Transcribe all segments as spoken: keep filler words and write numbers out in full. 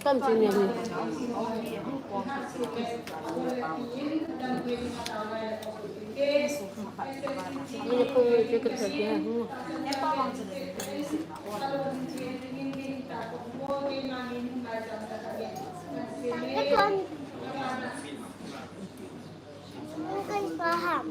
Kam chini ni. Ni ko ke ke ke. Paham.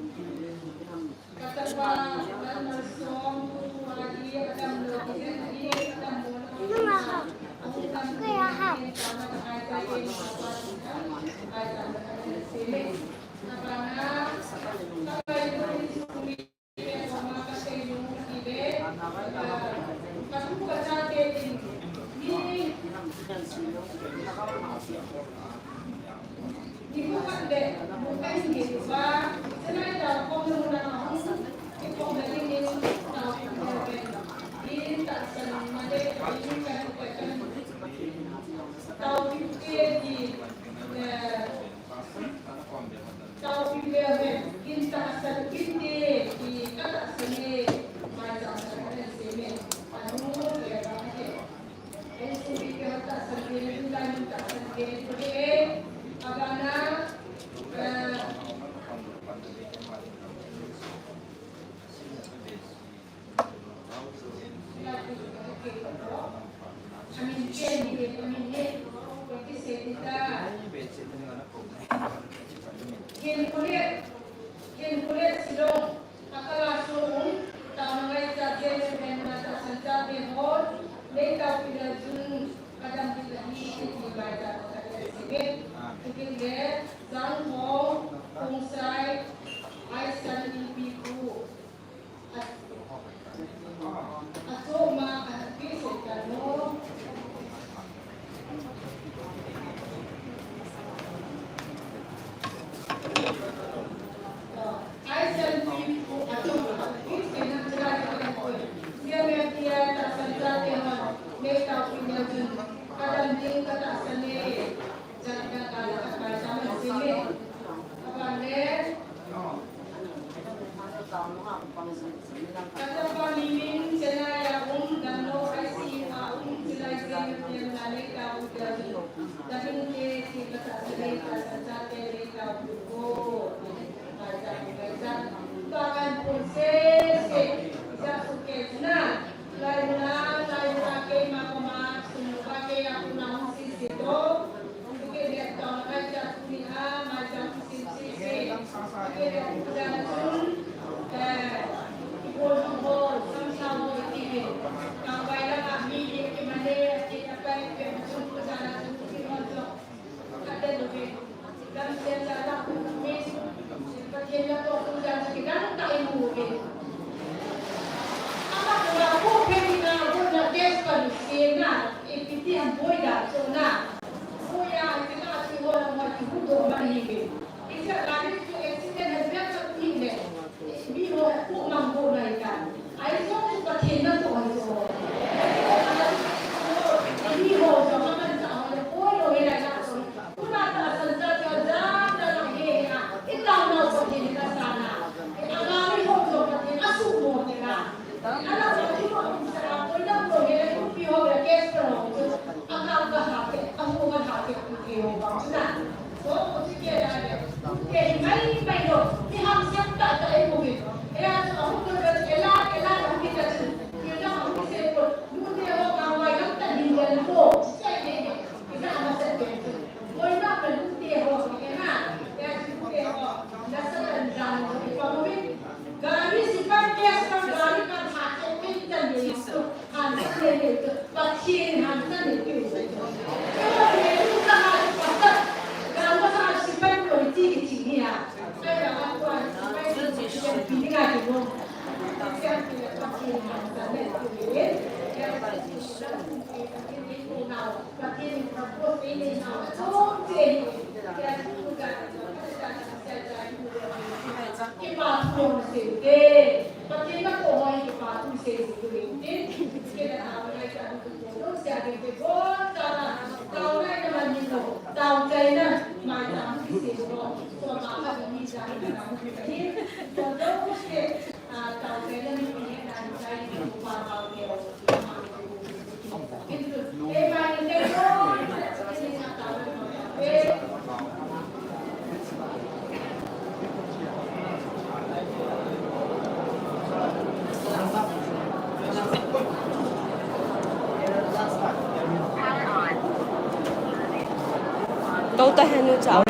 Tou ta henu cha.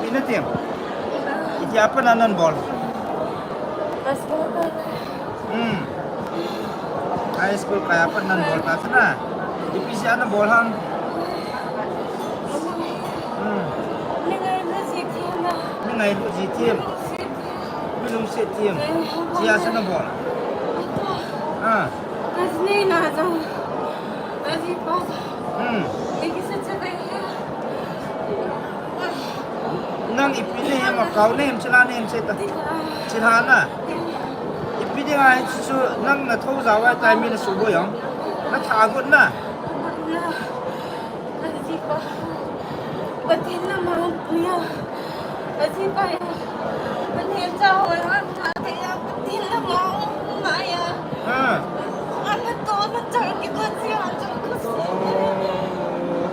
Ina tiang. Iti apa nanan bol? Hmm. High school kaya pa nan bol ta chana. Ipi sia na bol ham? Hmm. Ni ngai lu ji tim. Ni lungset tim. Sia sa na bol. Ah. Hmm. Nang ipi ne hem, akau ne hem, chila ne hem, cheta. Chila na. Ipi ne ngai chu nang na thou jao vai tai mi na su bo yong. Na tha got na. Ajipa. Patin na ma puya. Ajipa ya. Patin cha ho ya. Cha te ya. Patin na ma ma ya. Ha. Ana to na cha ki ko si ha cha ko si. Oh,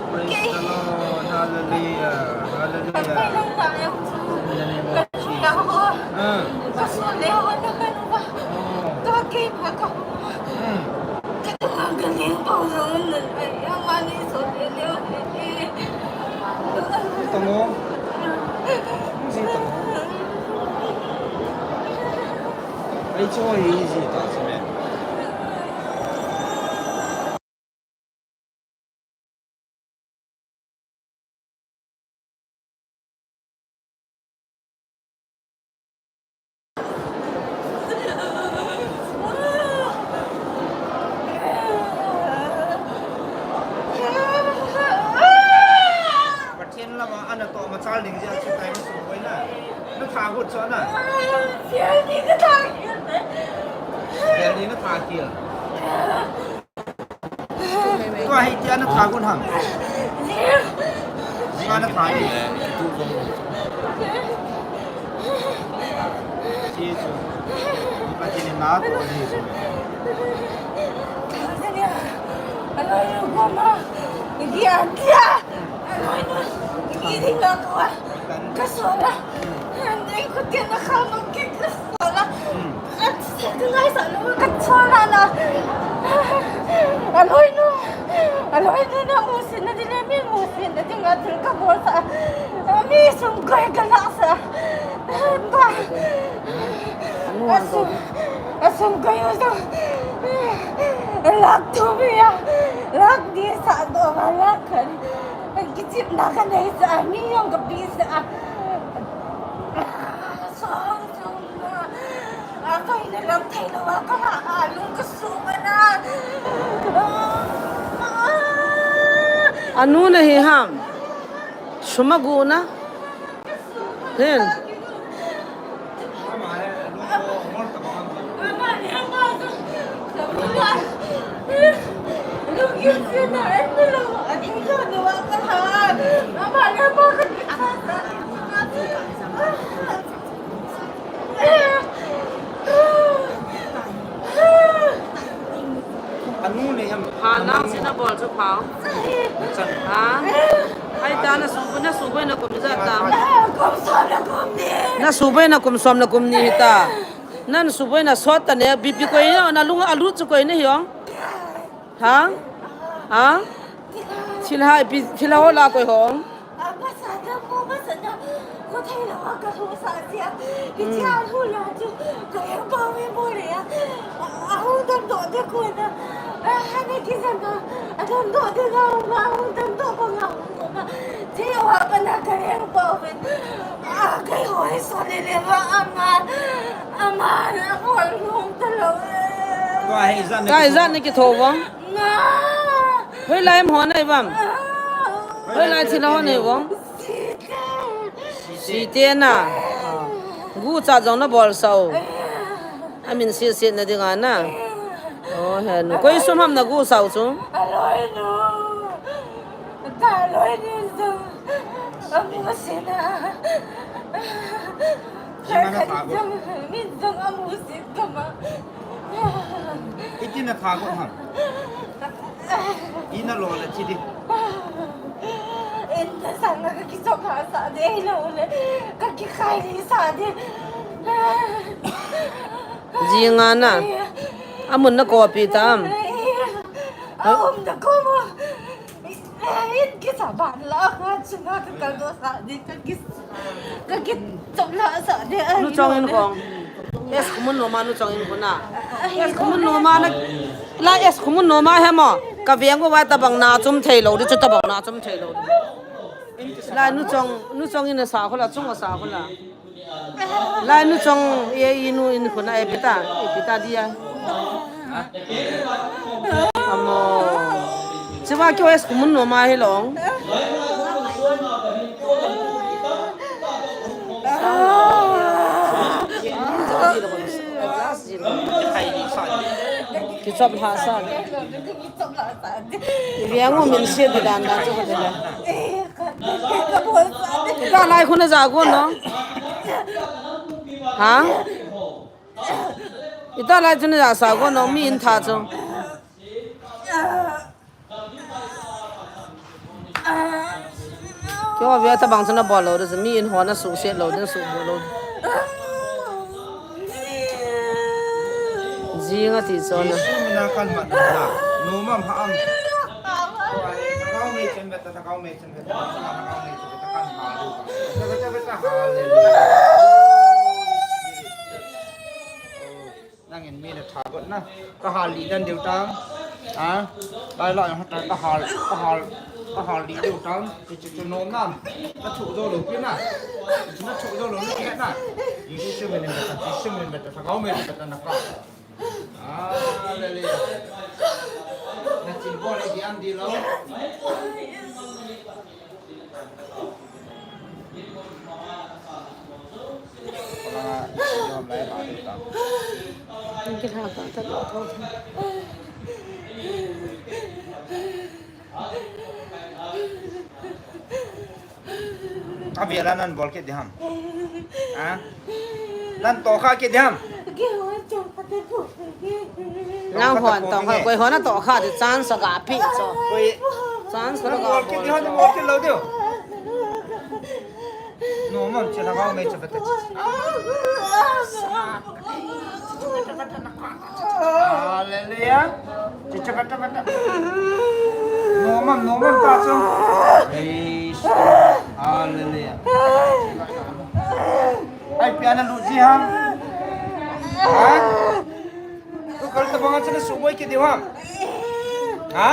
praise the Lord. Hallelujah. Hallelujah. Patin na ma ya. In the name of Jesus. Ha. Ka so le ho na ka nu ba. Oh. To ke ba ka. Hmm. Pathen lama ana to machal ding jeh a chu tai ma su koi na. Na tha got chu na. Sial ni ka tha kil. Sial ni na tha kil. Tua hi tia na tha got ham. Tua na tha hi. Jesu. Ipa tini na to Jesu. Kasola. Andai ko tia na kama ke kasola. At sa tunai sa lo kasola na. Aloi no. Aloi no na musin na dile mi musin na dinga til ka bosa. Mi sum kai ka na sa. Ba. Asum, asum kayo sa. Lak tu biya, lak di sa do. Ala khan, kichepna kanei sa, mi jong kapi sa. Song, song, a, kaina lam thei lou a, ka ha, a, lung ka sung ana. Anu na hi ham. Sum agu na. Hin. Anu nei ham. Pha nang sina bol chu phao. Chan. Ha? Hai ta na su, na su boi na kum ijat ta. Na su boi na kum som na kum ni hi ta. Nan su boi na sot ta ne, B P koi na, na lung a lut chu koi na hi ong. Ha? Ha? Thil hai pi, thil ho la koi hong. A, masa da mo, masa da. Ko thei la wa ka lu sa sia. Ki chia lu la chu. Ka yang ba we mo le ya. A, a hu dam do de ko na. A, ha ne ki sa na. A dam do de ga ma, a hu dam do ba ga ma. Che wa pa na ka yang ba we. A, kai hoi so le le wa ama. Ama na ko lu ta lo. Ka hei zan ne ki tho wa. Nga. Hoilai em hon ai vam. Hoilai thil hon ai vam. Site na. Gucha jong na bol sao. Amin sese na dinga na. Oh, he nu. Koi sum ham na gu sao chu? Aloi nu. Ta loi ni jong. Amu sina. Jing ana tha got. Min jong amu sit kama. Iti na tha got ham. Ina lo la chi di. Inta sang ka kichop ha sa de lo le. Ka kikhai di sa de. Jing ana. Amun na kopi tam. Aum da ko mo. Eh, in kisa ban la, ka chunga ka kal do sa di, ka kis-, ka kichop la sa di, ai, Nu Chong in kong. Es kumun no ma Nu Chong in kuna. Es kumun no ma na. La es kumun no ma he mo. Ka veng ko wa tabang na chum thei lo di, chu tabang na chum thei lo di. La Nu Chong, Nu Chong in sa ko la, chung sa ko la. Lai Nu Chong, e, inu in khuna, e, pita, e, pita dia. Amo. Chiva kyo es kumun no ma hi long. Kichop ha sa. Viangu min se di dan dan chu ko de. Ita lai khuna ja gon no. Ha? Ita lai chuna ja sa gon no mi in tha chu. Kyo via tabang chuna bol lo de mi in hona su se lo de su bo lo. Jing ati chona. Jesu mina kan mat na. No mam ha am. Thagau mei chen beta, thagau mei chen beta, thagau mei chen beta kan ha lu. Beta, beta, beta, hallelujah. Nangin mi na tha got na. Ka hal li dan deu tang. A, lai lai ha ta ka hal, ka hal, ka hal li deu tang. Chu chu chu nom nam. Ka chu jo lo pi na. Chu na chu jo lo pi na. Jesu min beta, Jesu min beta, thagau mei beta na ka. Hallelujah. Na chin bol le di an di lo. Pala, yom lai ba di ta. Ang kilha ta ta lo. Avia la nan bol kit di ham. Ha? Nan tokha kit di ham. Nang hon tokha, koi hon tokha di chance ga pi cho. Koi chance ga bol kit di ham, bol kit lo di. No, man, chila ga me chapate. Hallelujah. Chicha kata kata. No mam, no mam ta chung. Praise. Hallelujah. Ai piana lu ji ha. Ha? Tu kal ta bang chana suboi ke diu ha. Ha?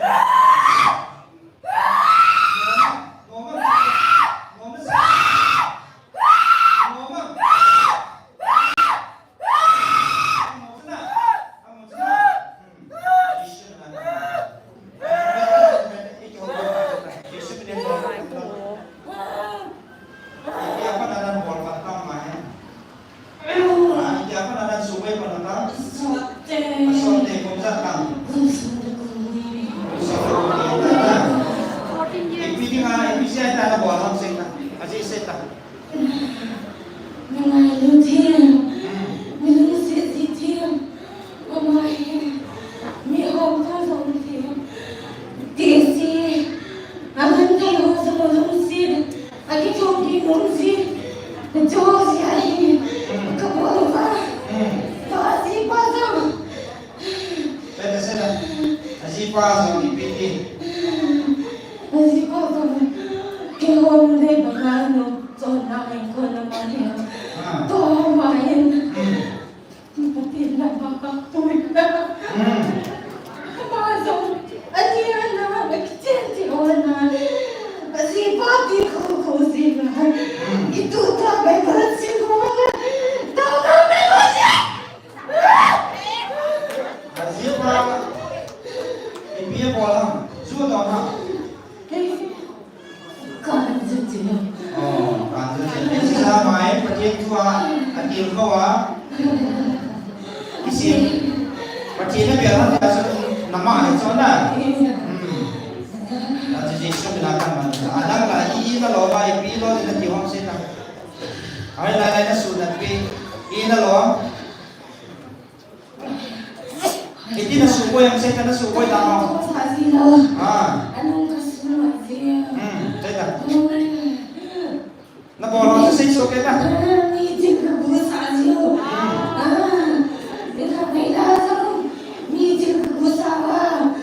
Pa jong ipi ti. Aji pa jong, keiho le banga nu, chonna in kona ma hin. Ah. Tua ma hin. Hmm. Pathen lama kapui na. Hmm. Ama jong, ani ana, akichen ti ona. Aji pa ti khu khu ji na. Hmm. Itu ta bai ba si ko na. Ta na bai ba si. Aji pa, ipi abol ham? Ju don ham? Kan ju che. Oh, kan ju che. Ipi sa mai, Pathen thu a, atil kho a. Isim. Pathen abel ham, ya sa, nama ni chon na. Hmm. Aji Jesu mina kan man. Adang la, i, i na lo ma, ipi lo, i na ti hom se ta. Ai, lai, lai, na su na pi, i na lo. Iti na suboi, ang seta na suboi ta mo. Sa ji lo. Ah. Anung ka su ma ji. Hmm, seta. Hmm. Na bol ho sa sei so ke ta. Meeting ka bu sa ji lo. Hmm. Ah. Ni ka bai da sa. Meeting ka bu sa wa.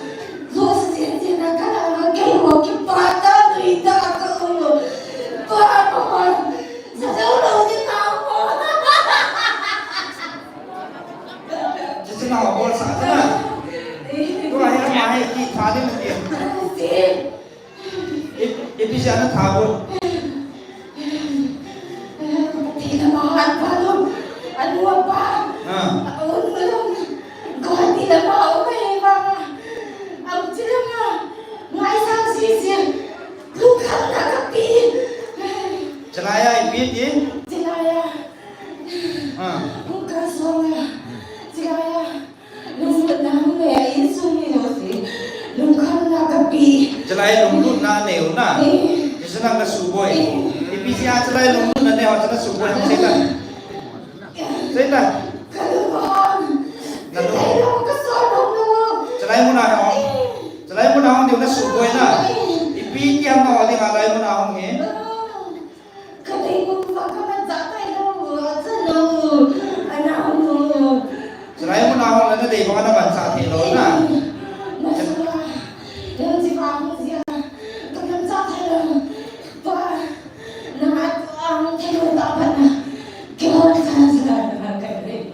Lo sa ji ji na ka na ma ke wo ki pa ta ni ta ka u. Pa pa pa. Sa sa lo ni ka u. Chuche nao bol sa ta na. Tua hi ama hi ti tha ding ti. I, ipi jeh a na tha bol. Ti na ma han pa lo. Anu apa? Ah. Anu apa? Ko ti na ma o me ma. Am ti na ma. Ngai sang si si. Lungkham na kapi. Chalai a ipi ti? Chalai a. Ah. Lungkham song a. Chalai a. Lungkham na hung le, insung ni lo si. Lungkham na kapi. Chalai lunglut na neo na. Eh. Isu na ka suboi. Eh. Ipi si a chalai lunglut na neo, chalai suboi, ham seta. Seta. Ka lungkham. Na lung. Ka lungkham, ka so lungkham. Chalai mun a hung. Chalai mun a hung diu na suboi na. Eh. Ipi ti ham na ho ding a lai mun a hung hi. Ah. Ka dei bang bang ka manchah thei lou, acha lou, ana hung lou. Chulai mun a hung le na dei bang ana manchah thei lou na. Na sua, dei chi bang hung jia, ka manchah thei lou. Pa, na mat a hung thei lou ta pa na. Kihon sa sa na ka dei.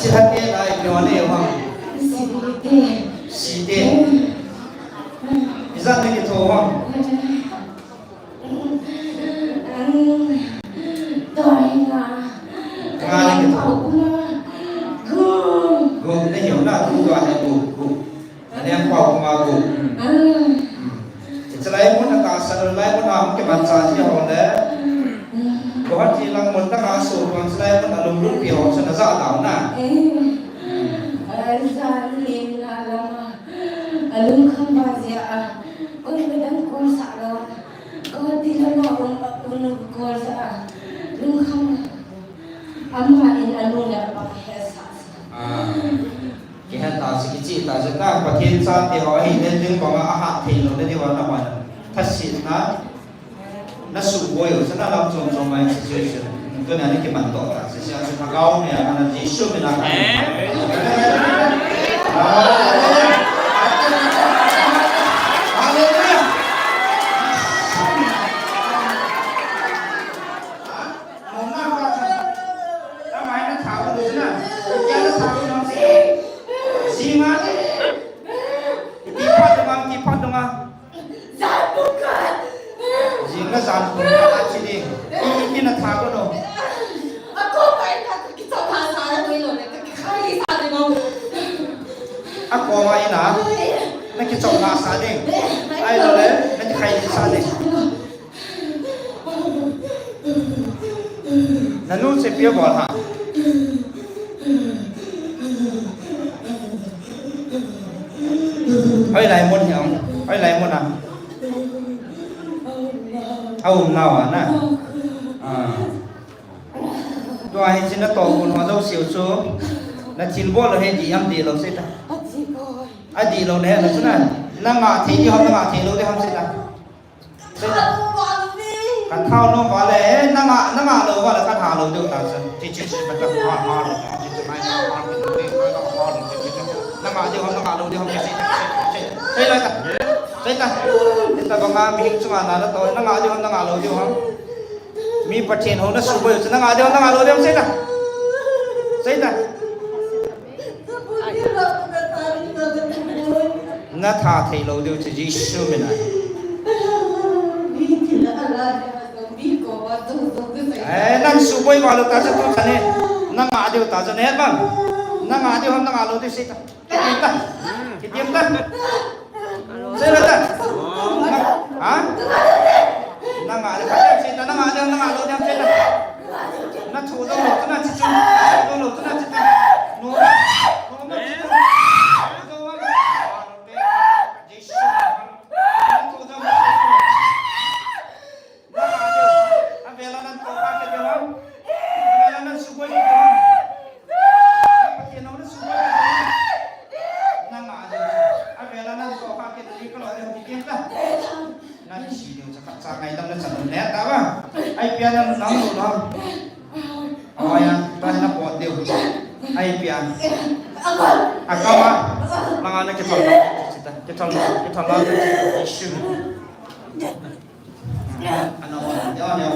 Sihate lai, kihon e bang. Sihate. Sihate. Ijat na kitho ham? Tua hi nga. Nga na kitho. Gup. Gup na hiu na, tu tua na gup, gup. Aneng pau kuma gup. Chalai mun a tahsan, lai mun a hung kimanchah ji ho le. Guwahati lang mun tah a so tuan chalai mun a lunglut pi ho chu na ja dau na. Eh, eh, jan ni na lama. Alungkham ba jia a, koi midang kol sa lo, koi ti lama um, um kol sa a, lungkham. Ama in anu le apa he sa sa. Ah, kihe ta si kichi ta si ta, Pathen chate ho hi, nen ding banga ahat thei lou le diu ana man. Thasit na. Na suboi u, sana lam chom chom mai situation. Tuni a na kiman doh ta, sisia chu thagau ne, ana Jesu min a ka. Hallelujah. Hallelujah. Mama pa sa. Ama na thau do sana. Kya na thau do na si. Si ma. Ti pa do ma, ti pa do ma. Jan bung khat. Jing na jan bung khat a chi ding. I, i na tha ko no. Ako pa in ka kichop na sa na ko ilo ne, ka khai sa de mo. Ako ma ina. Na kichop na sa ding. Ai lo le, na kikhai sa ding. Na nu che pia bol ha. Hoilai mun hi ong, hoilai mun a. A um nau a na. Ah. Tua hi chin na to mun ho dou siu chu. Na thil bol lo he di am di lo se ta. A di lo ne na chu na. Na nga thei di ham, na nga thei lo di ham se ta. Ka mu vang ve. Ka thao nom vale, eh, nanga, nanga lou vale, ka tha lou diu ta chu. Chi, chi, chi, ka tha, tha lou, chi, chi, nanga, nanga lou diu, nanga lou diu, nanga lou diu, chi, chi, chi, chi, sei la ta. Sei ta. Tabanga mi hing chunga na la to, nanga diu, nanga lou diu ha. Mi Pathen ho na suboi chu, nanga diu, nanga lou diu, sei ta. Sei ta. Na tha thei lou diu chu Jesu min a. Eh, nang suboi va lou ta chu tu chani. Nanga diu ta chu ne bang. Nanga diu, nanga lou diu sei ta. Kitiam ta. Kitiam ta. Sei la ta. Ha? Nanga diu, sei ta, nanga diu, nanga lou diu sei ta. Na thu dong lou, na chi chu. Dong lou, na chi chu. No. No, na chi chu. Ai, pian na nang lo lo. Awa ya, ta na pot diu. Ai, pian. Akama. Manga na kithol. Kithol, kithol, kithol. Isu. Ano, ano, ano.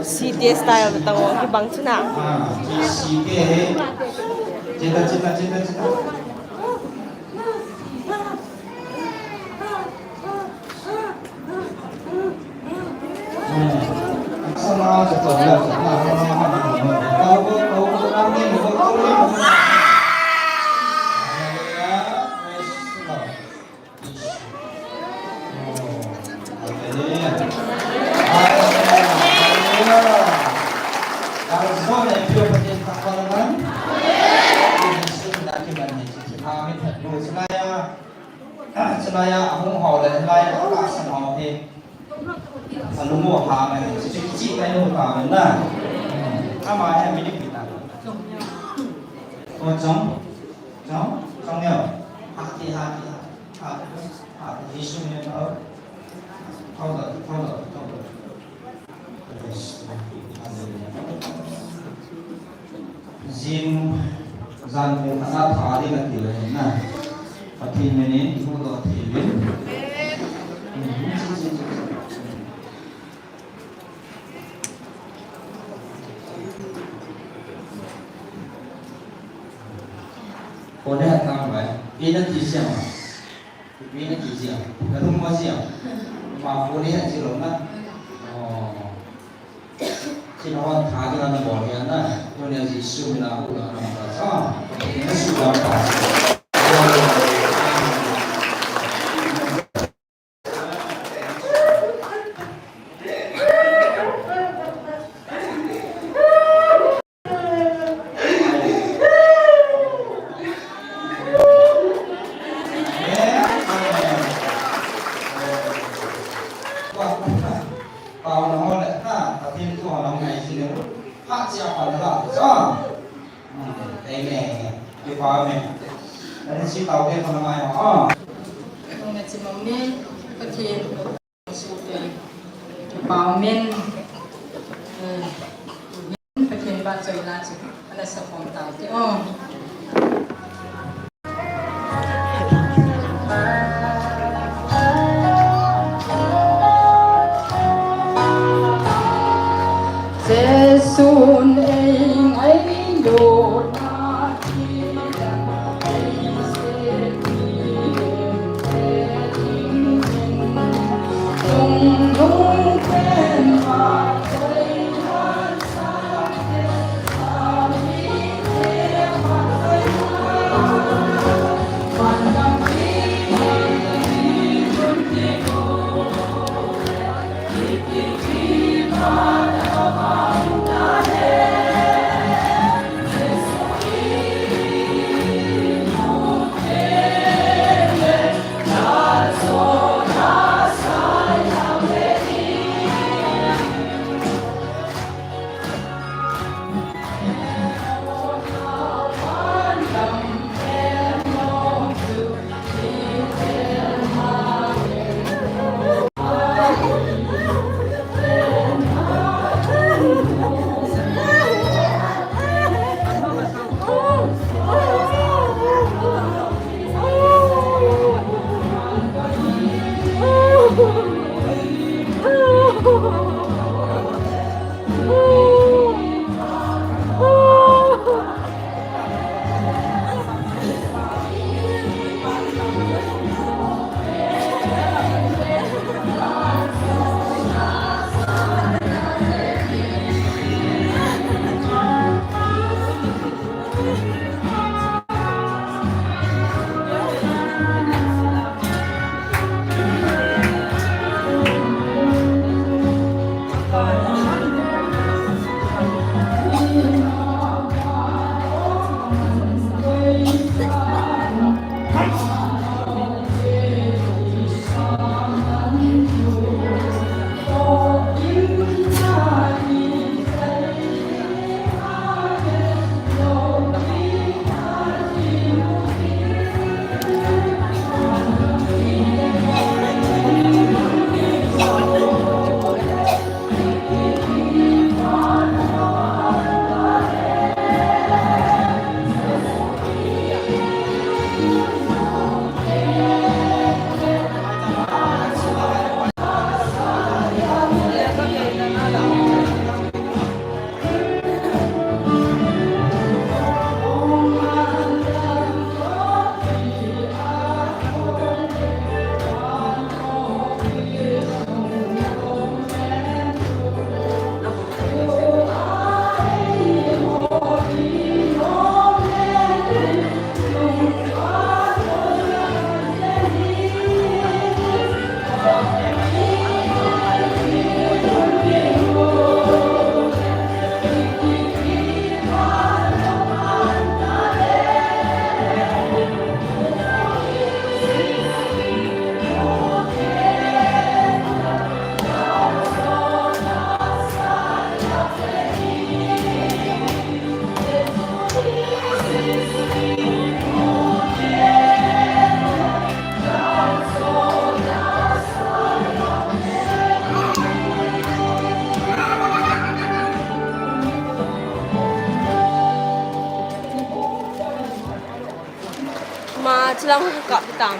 Site style na tao, kibang chu na. Ah, site. Chita, chita, chita, chita. Chulaiya ahung ho le, lai a tahsan ho hi. Alungu hang ahi, chi, chi, chi, kai nu ta na. Ama hi mi ni pi ta. O chong, chong, chong neo. Ha ti, ha ti, ha. Ha, ha, Jesu neo ta. Thau da, thau da, thau da. Jing jan pung khat a tha ding ati le na. Pathen min in i huhdoh thei uvin. Koi na het tam vai. Kei na ti siam a. Kei na ti siam. Na lung mo siam. Ma ko ni het si lo na. Oh. Kin hon tha ding ana bol hian na, tuni a Jesu min a huhdoh ana bol a, na suhdoh ta. Pau na ho le na, Pathen thu ho ngai si le. Ha chia pa le la. Sa. Hmm, amen. Ki pa amen. Ani si tau ke pa na mai ho. Ngai si mami, Pathen. Su te. Ki pa amen. Eh, Pathen ba choi la chu. Ana sa pom tau te. Oh. Jesun ei ngailutna Chilang kap tam.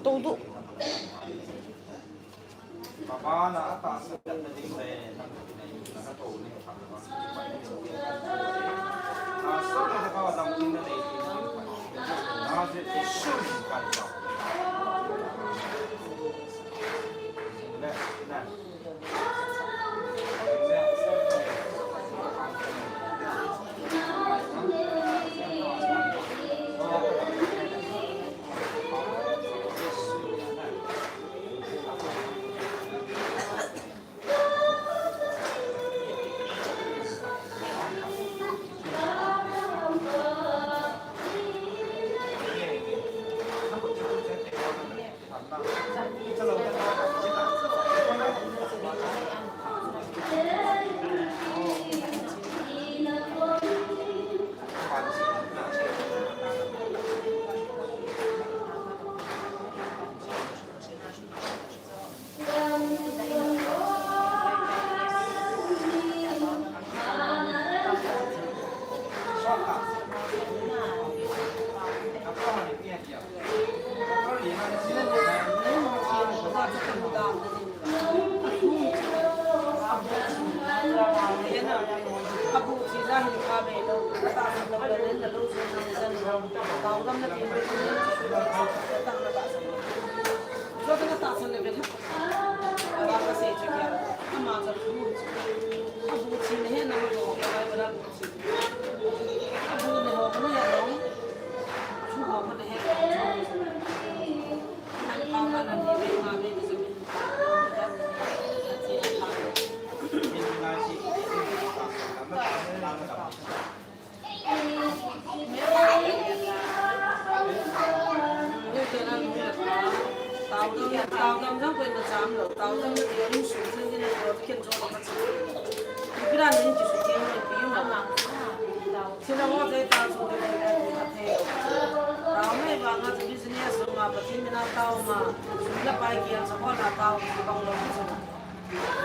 Todo.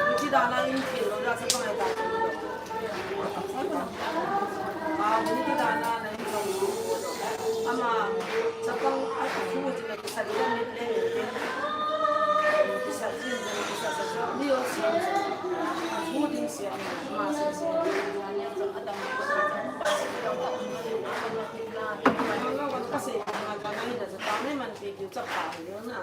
Nitidana in kin lo, ya chapang ai ta. Ah, nitidana na in lo. Ama, chapang ai ta hu ji na kisa di na ni le ni. Kisa ji na kisa sa sa. Ni o si. Hu ding si. Ma si si. Kasi, mga kanay na sa tama man, video chapang yun na.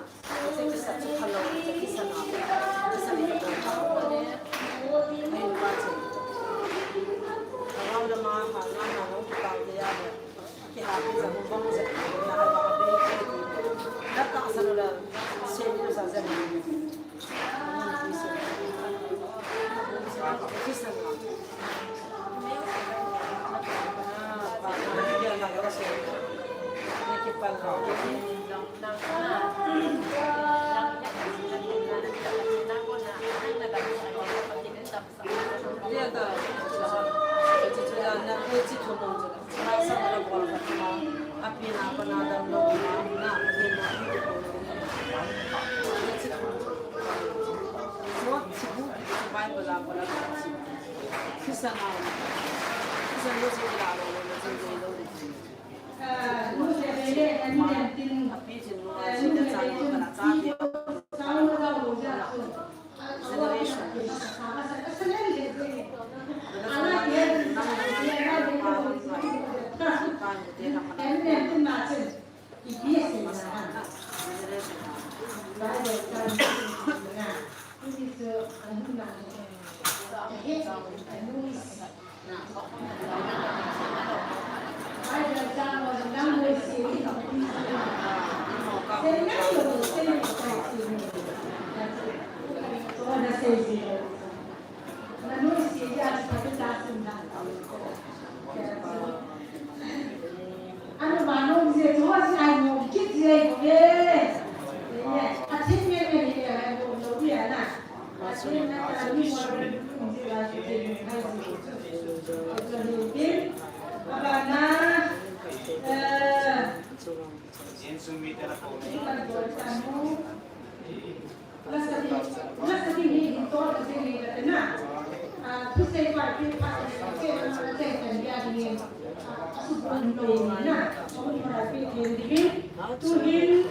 Tuhin,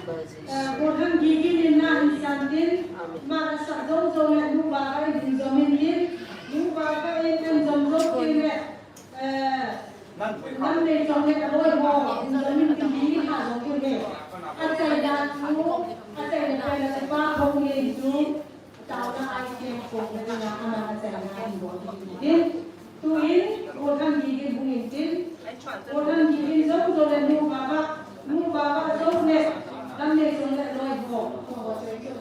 eh, Godham Gigin in na hin san tin, ma ka sa jong jong le nu ba ka in hin jom in tin, nu ba ka in kan jom jom tin le, eh, nam nei jong le ka loi ho, hin jom in tin hi ha jong tin le. A chai da chu, a chai da chai da pa ho nei chu. Taona ai keng kong na dinga ama na chai na in bol in tin. Tuin, Godham Gigin hung in tin. Godham Gigin jong jong le nu baba, nu baba jong le, lam le jong le loi ho. Ho ho chai chu.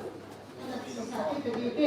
Ana ti sa ti ti ti.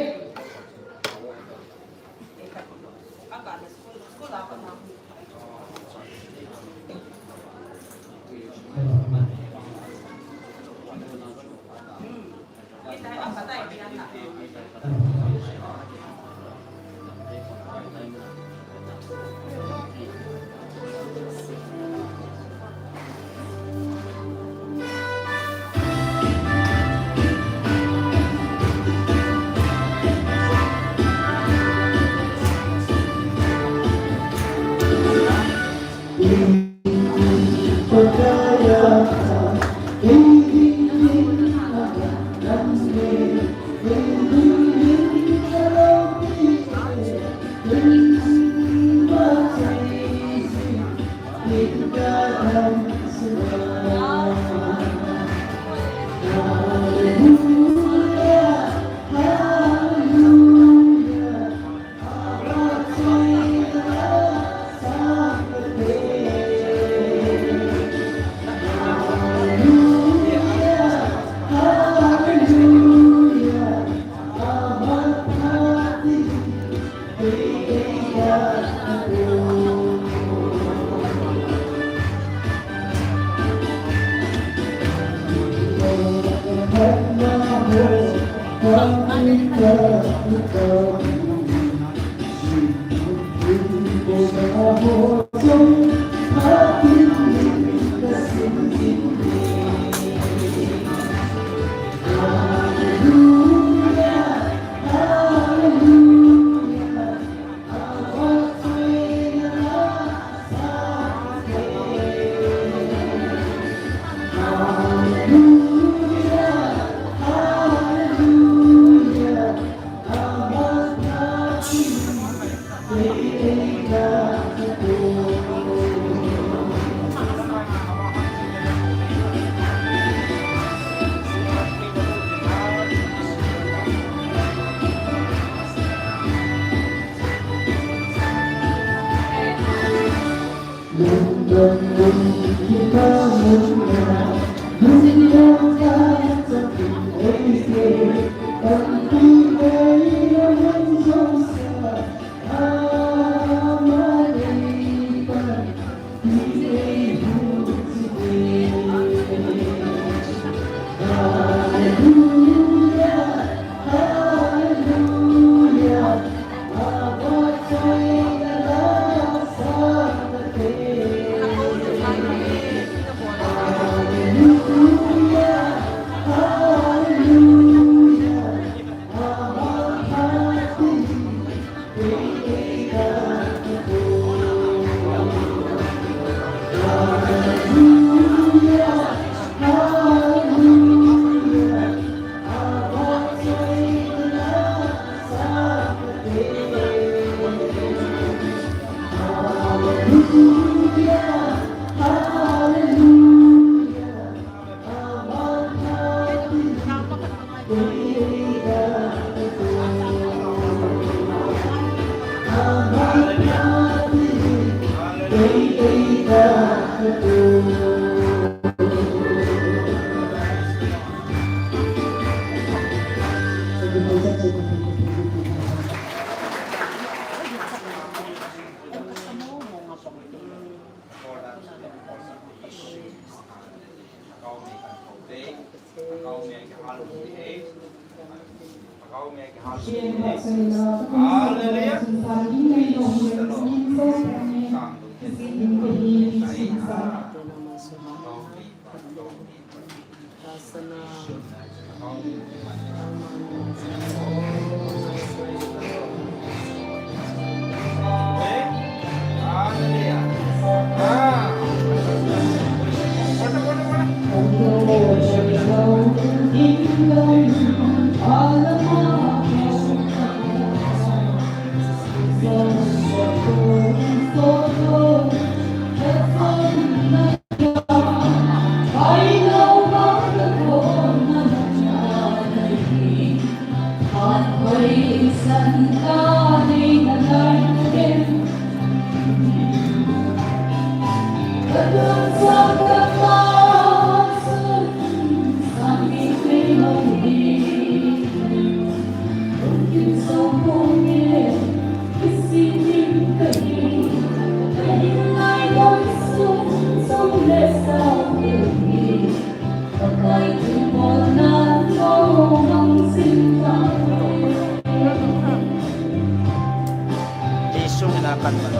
Isung ina kan man.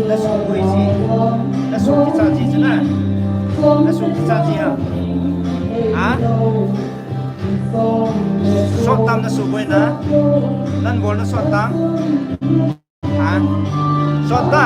Nasu boi ji. Nasu kicha ji ji na. Nasu kicha ji ha. Ha? Sot tam nasu boi na. Nan bol na sot tam. Ha? Sot ta.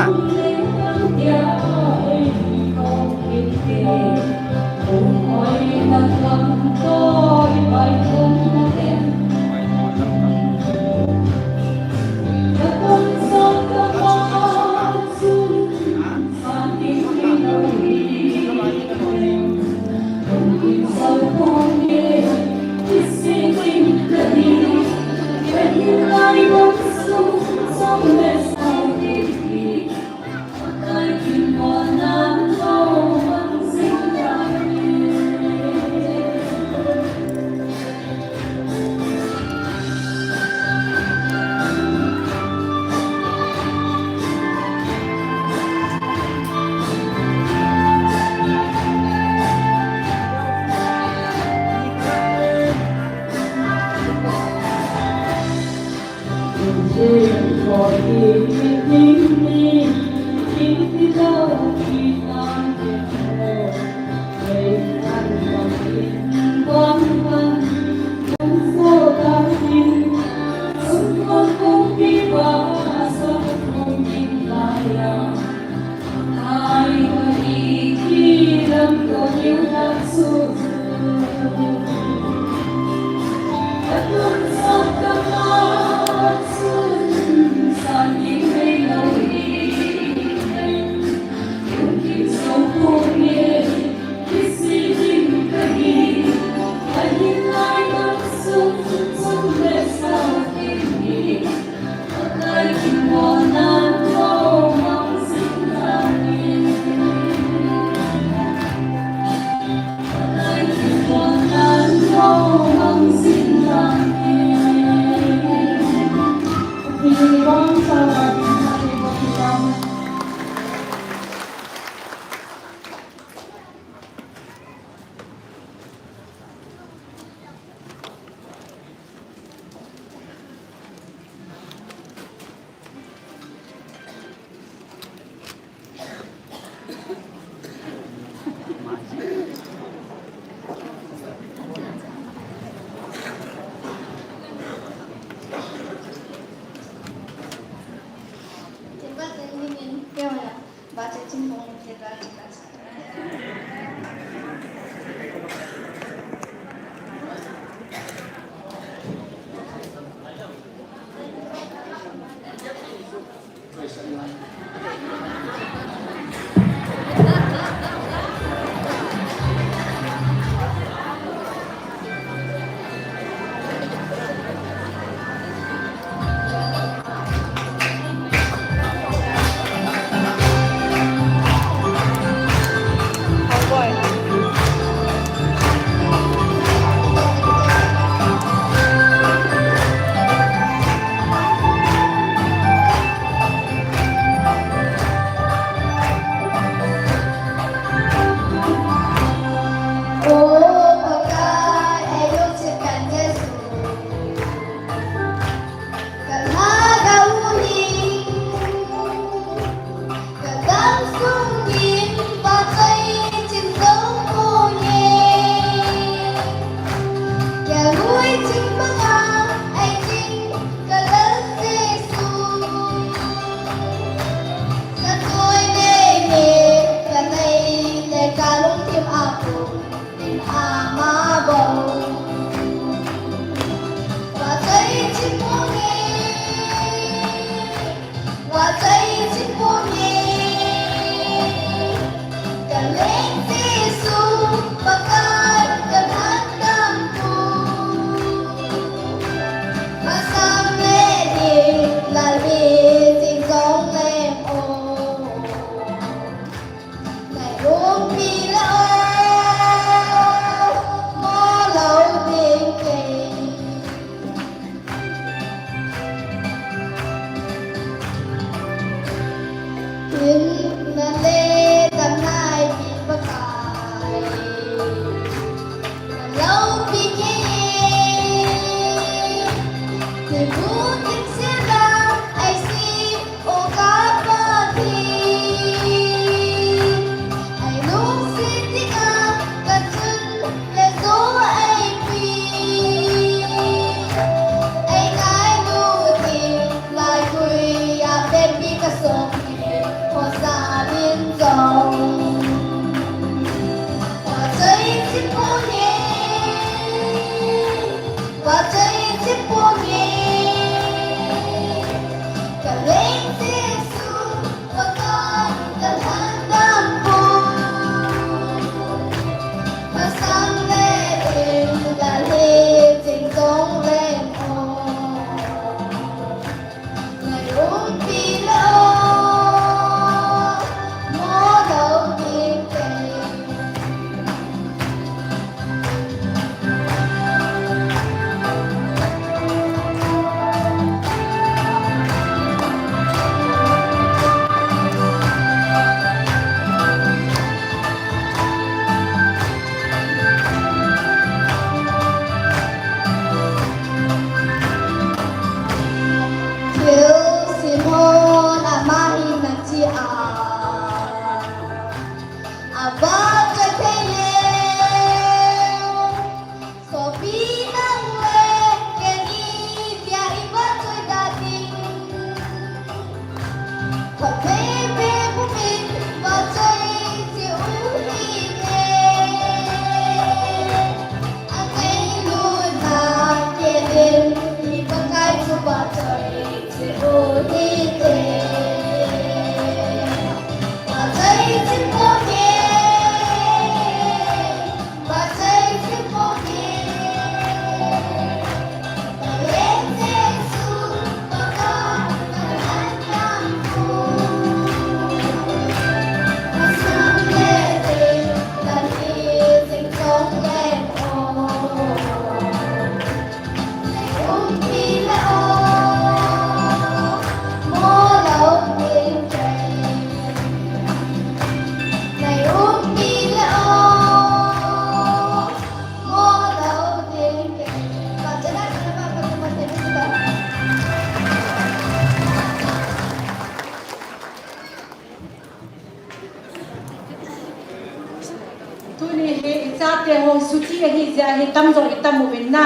Tuni hi ichate ho suti ahi jeh hin tamjo itam uvin na.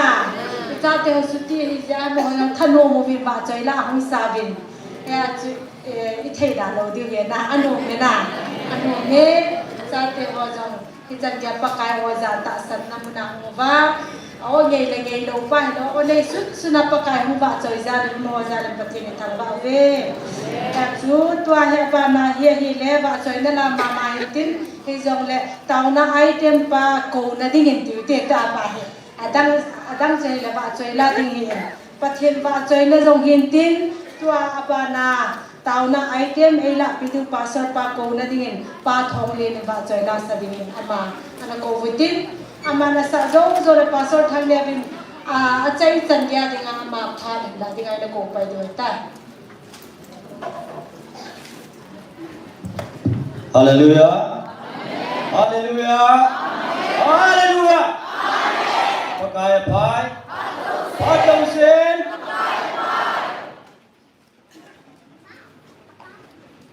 Ichate ho suti ahi jeh hin amaho jong thanom uvin vahchoi la ahung sa uvin. Hia chu, eh, ithei da lou diu ahi na, anom e na. Anom e, ichate ho jong. Hichan geiya Pakai oja tahsanna muna hung uva. O ngei le ngei lou pa hilou, o nei sun suna Pakai hung vahchoi jal in, mo jal in Pathen ithangvah uve. Hia chu tua hi abana hi ahile vahchoina la mama hitin, hijongle taona item pa kouna dingin tiu te ta pa hi. Adang, adang chu ahile vahchoi la ding hi. Pathen vahchoina jong hintin, tua abana taona item eilahpi diu Pastor pa kouna dingin, Pa Thonglen in vahchoina sa dingin ama ana kou utin, aman asah jou jou le Pastor Thangneo vin, a, achai chan geiya dinga ama phat in la dinga ina kou pai diu tai. Hallelujah. Hallelujah. Hallelujah. Pakai aphai. Phat jousen.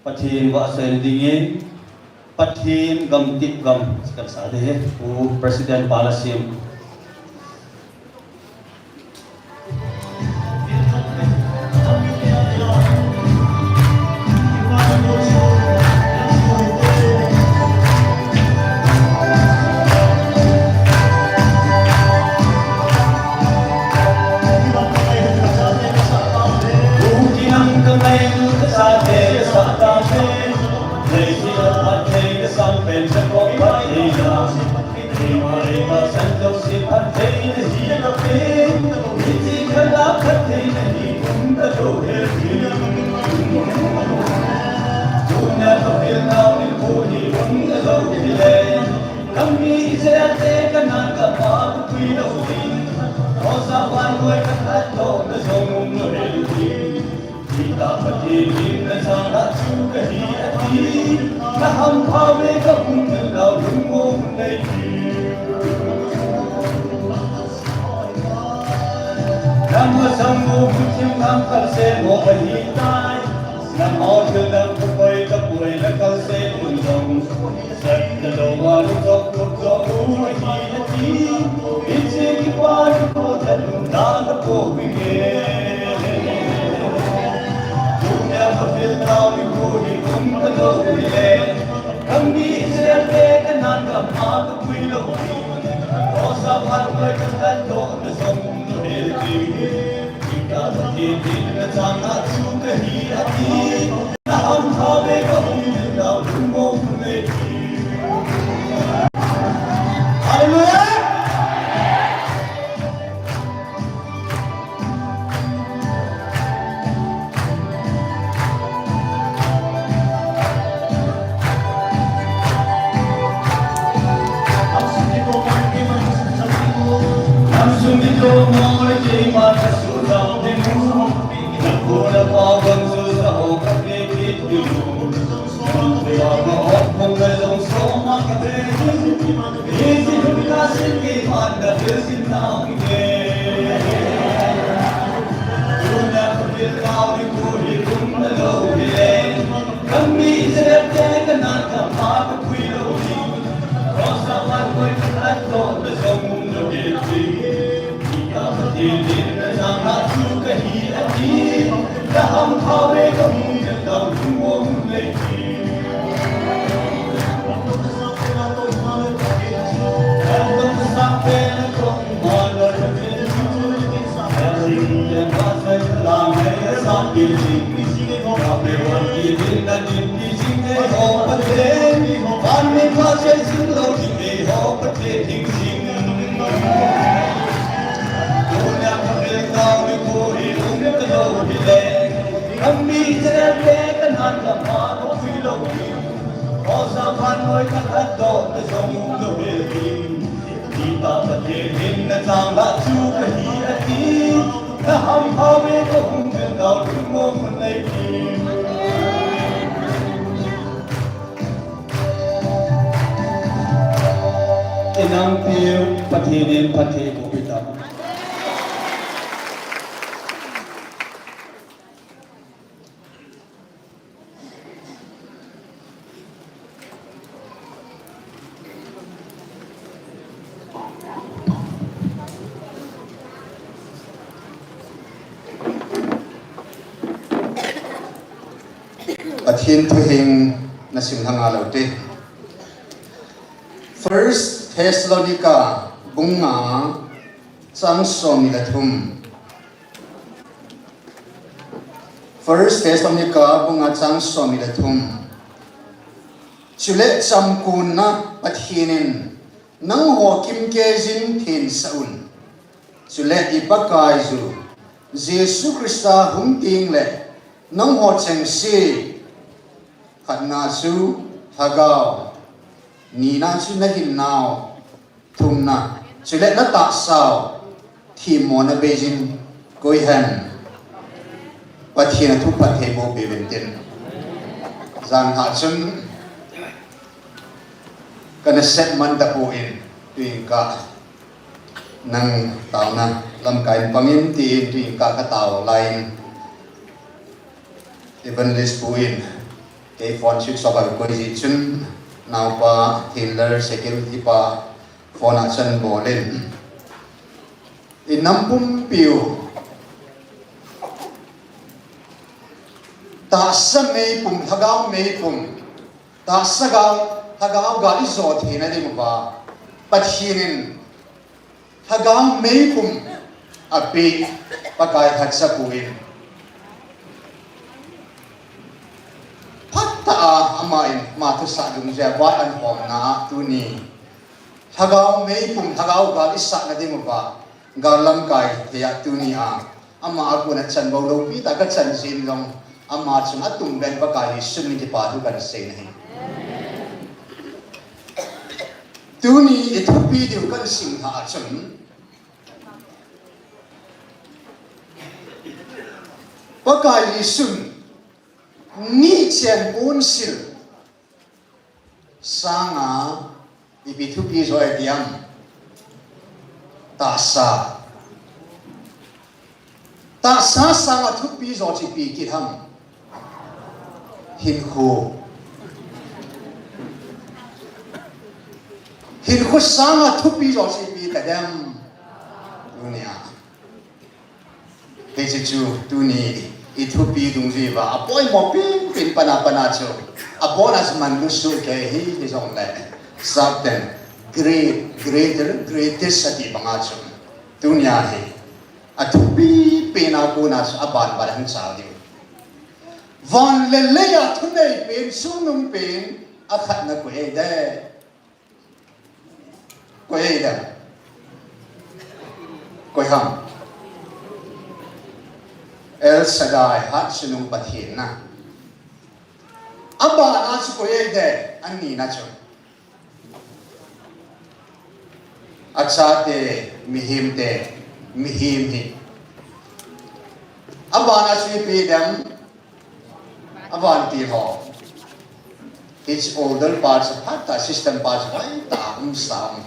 Pathen vahchoi dingin, Pathen gamtip gam, kan sa de he, Pu President pa la sim. Israel te Canaan gam a ka pui lou ding. Khosa vannoi ka khat toh na jong um lou ding. Tabang Pathen in na chang lah chu ka hi ati. Na hampha ve ka hung nau lungmong nei ti. Lam masang mo butim lam kalse mo ka hi tai. Lam au thil dang ka poi ka poi la kalse mun jong. Sat na lo ma lu jok kut jok u ka hi ati. Ichi ki pa ni ko ta lung da ka ko pi nge. Dunia ka fil tau ni ko hi kum ka lo pi le. Kami Israel te Canaan gam a ka pui lou. Khosa vannoi ka khat toh na jong um lou ding. Tabang Pathen in na chang lah chu ka hi ati. Na hampha ve ka hung nau lungmong nei ti. Hallelujah! Inam piu Pathen in phatthei boh peh ta. Pathen thu hing na sim lhang a lou te. First Thessalonica bung nga chang som ni le thum. First Thessalonica bung nga chang som ni le thum. Chule chamkunna Pathen in nangho kimkei jing thensah un. Chule i Pakaiyu Jesu Christa hung teng le nangho chengse khatna chu lhagao, nina chu na hinnau, thumna chule na tahsau themmona beijin koi hen. Pathen a thu phatthei boh peh uvin tin. Jan ha chun kana sep man tapon, tuin ka nang taona lamkai in pangin tin tuin ka ka tao lai in. Evangelist pu in kei phone switch off a koi jeh chun, naopa Thinler security pa phone a chan bol in, inam pumpiu tahsa meipum, lhagao meipum, tahsa gal, lhagao gal i jo theina ding uva Pathen in lhagao meipum apeh, Pakai khat cha pu in. Phatah a ama in ama thusah dungjuia vai an homna a tuni lhagao meipum, lhagao gal i sahna ding uva gal lamkai thei a tuni a ama a kona chan bol loupi tah ka chan jin jong, ama chunga tum ben Pakai Jesu min kipa thu kan sei nahi. Tuni i thupi diu kan sim lha a chun, Pakai Jesun ni chen pun sil sanga ipi thupi jo e diam? Tahsa. Tahsa sanga thupi jo chu ipi kit ham? Hinkho. Hinkho sanga thupi jo chu ipi ta diam? Tunia. Hiche chu tuni i thupi dungjui uva apoimo pen pen pana pana chu abona chu manlu soh kei hi, hijongle sapten great, greater, greatest ati banga chu tunia hi athupi pena kona chu aban ban hung chal diu. Van le lei a thunei pen, sungnung pen, akhatna koi e de? Koi e de? Koi ham? El Shaddai, hat sunung Pathen na. Abana chu koi e de? Anina chu. Achate, mihemte, mihem hi. Abana chu ipi dem? Avantil ho. Hiche older pa chu phat ta, system pa chu hoitah a um sa um.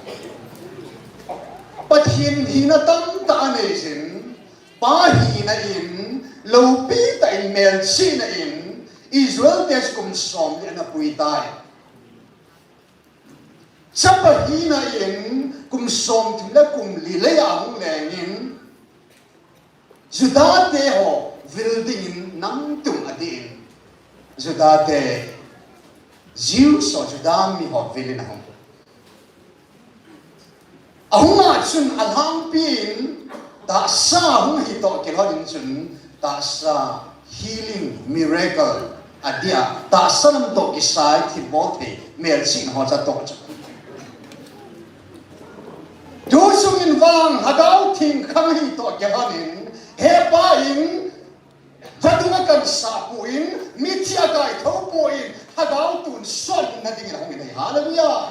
Pathen hina tamtah anei jin, Pa hina in, loupi tah in, melchihna in, Israel te chu kum som li ana pui tai. Chapa hina in kum som thum le kum li lei a hung leng in, Juda te ho vil ding in nang tung ati in, Juda te, Jews ho, Juda mi ho vil in ahung. Ahung a chun alhangpi in tahsa hung hi toh kilhon in chun tahsa healing, miracle, adia, tahsa lam toh kisai thilbol thei, melchihna ho cha toh chu. Tu sung in vang Lhagao Theng khang hi toh kilhon in, hepa in, vadung a kan sah poi in, mithi a kai tho poi in, Lhagao tonsot hinna ding in ahung in ahi. Hallelujah.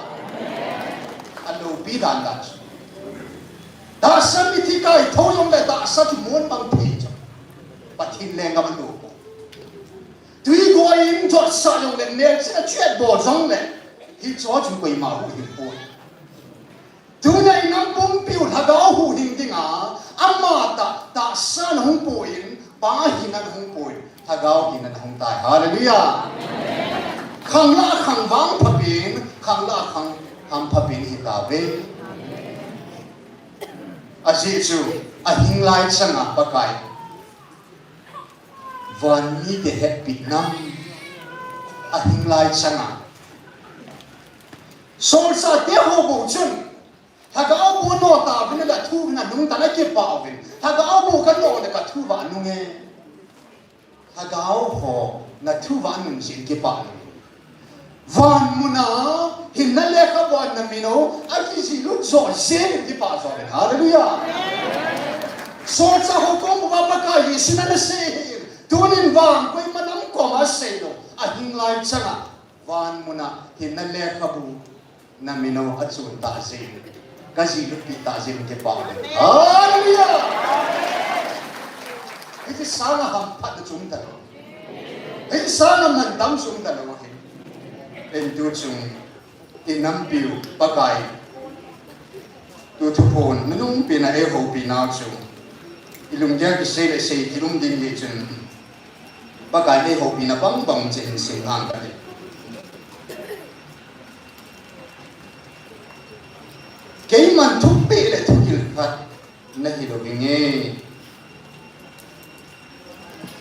Aloupi dan dan chu. Tahsa mithi kai tho jongle tahsa chu mun bang thei chu. Pathen lenggam a lou poi. Tui goi in jot sah jongle, melchihna chu et bol jongle, hicho chu koima huhhing poi. Tuna in nang pumpiu Lhagao huhhing dinga, ama tah, tahsa na hung poi in, Pa hina na hung poi in, Lhagao hina na hung tai. Hallelujah. Khang lah a khang vangpha pen, khang lah a khang hampha pen hi tauve. Ajeh chu, ahing lai changa Pakai. Van mite hetpina, ahing lai changa. Solchah te ho bou chun, Lhagao bu no tauvin, athu uvin, anung tah in akipah uvin. Lhagao bu kano le kathu uva anung e. Lhagao ho, nathu uva anung jeh in kipah in. Van muna, hinna lekhabu a namin u, akijih lut jo jeh in kipah jo uvin. Hallelujah. Solchah ho koma Pakai Jesun ana sei hi. Tunin vang koima nam koma asei lou. Ahing lai changa. Van muna hinna lekhabu namin u achun tah jeh in, kajih lutpi tah jeh in kipah uve. Hallelujah! Hiche sanga hamphatna chu um talou. Hiche sanga mantam chu um talou ahi. Hintu chung, i nampiu Pakai. Tu thuphon, nunungpina eihoupina chu. I lunggel kisei le sei kilum ding hi chun. Pakai eihoupina bangbang cheh hin sei ngang kate. Keiman thupeh le thugil khat nahi lou vinge.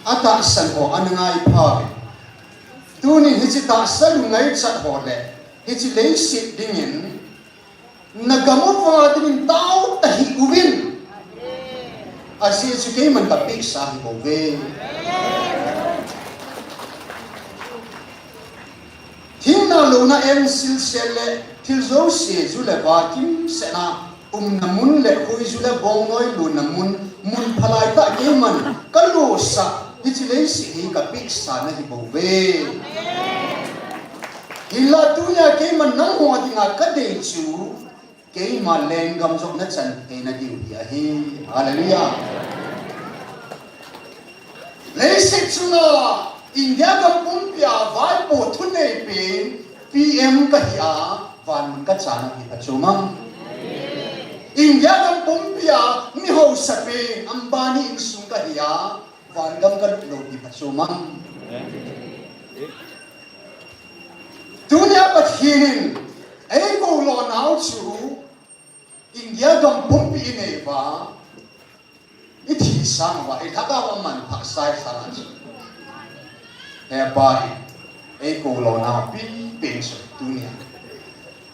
Atahsan ho ana ngai pha uve. Tunin hiche tahsa lungngaichat ho le hiche leiset dingin nagam uva dingin tao tahih uvin. Ajeh chu keiman kapehsa hi bouve. Thina louna en silsel le thil jouse ju le va kimsehna umna mun le khoiju le bongnoi lutna mun, mun phalai tah keiman kalosah hiche leiset hi kapehsa nahi bouve. Hinla tunia keiman nangho dinga kadei chu, keima lenggam joh nachan theina diu hi ahi. Hallelujah. Leiset chunga India gam pumpia vaipo thuneipen P M kahi a, vanmun kachana hi phachu mang. India gam pumpia mi hausapen Ambani insung kahi a, vangam kalut lou hi phachu mang. Tunia Pathen in eikou lonau chu India gam pumpi inei uva, ithi sang uva, ilhagao amanthah sai sang a chu, He Pa in eikou lonau pipen chu tunia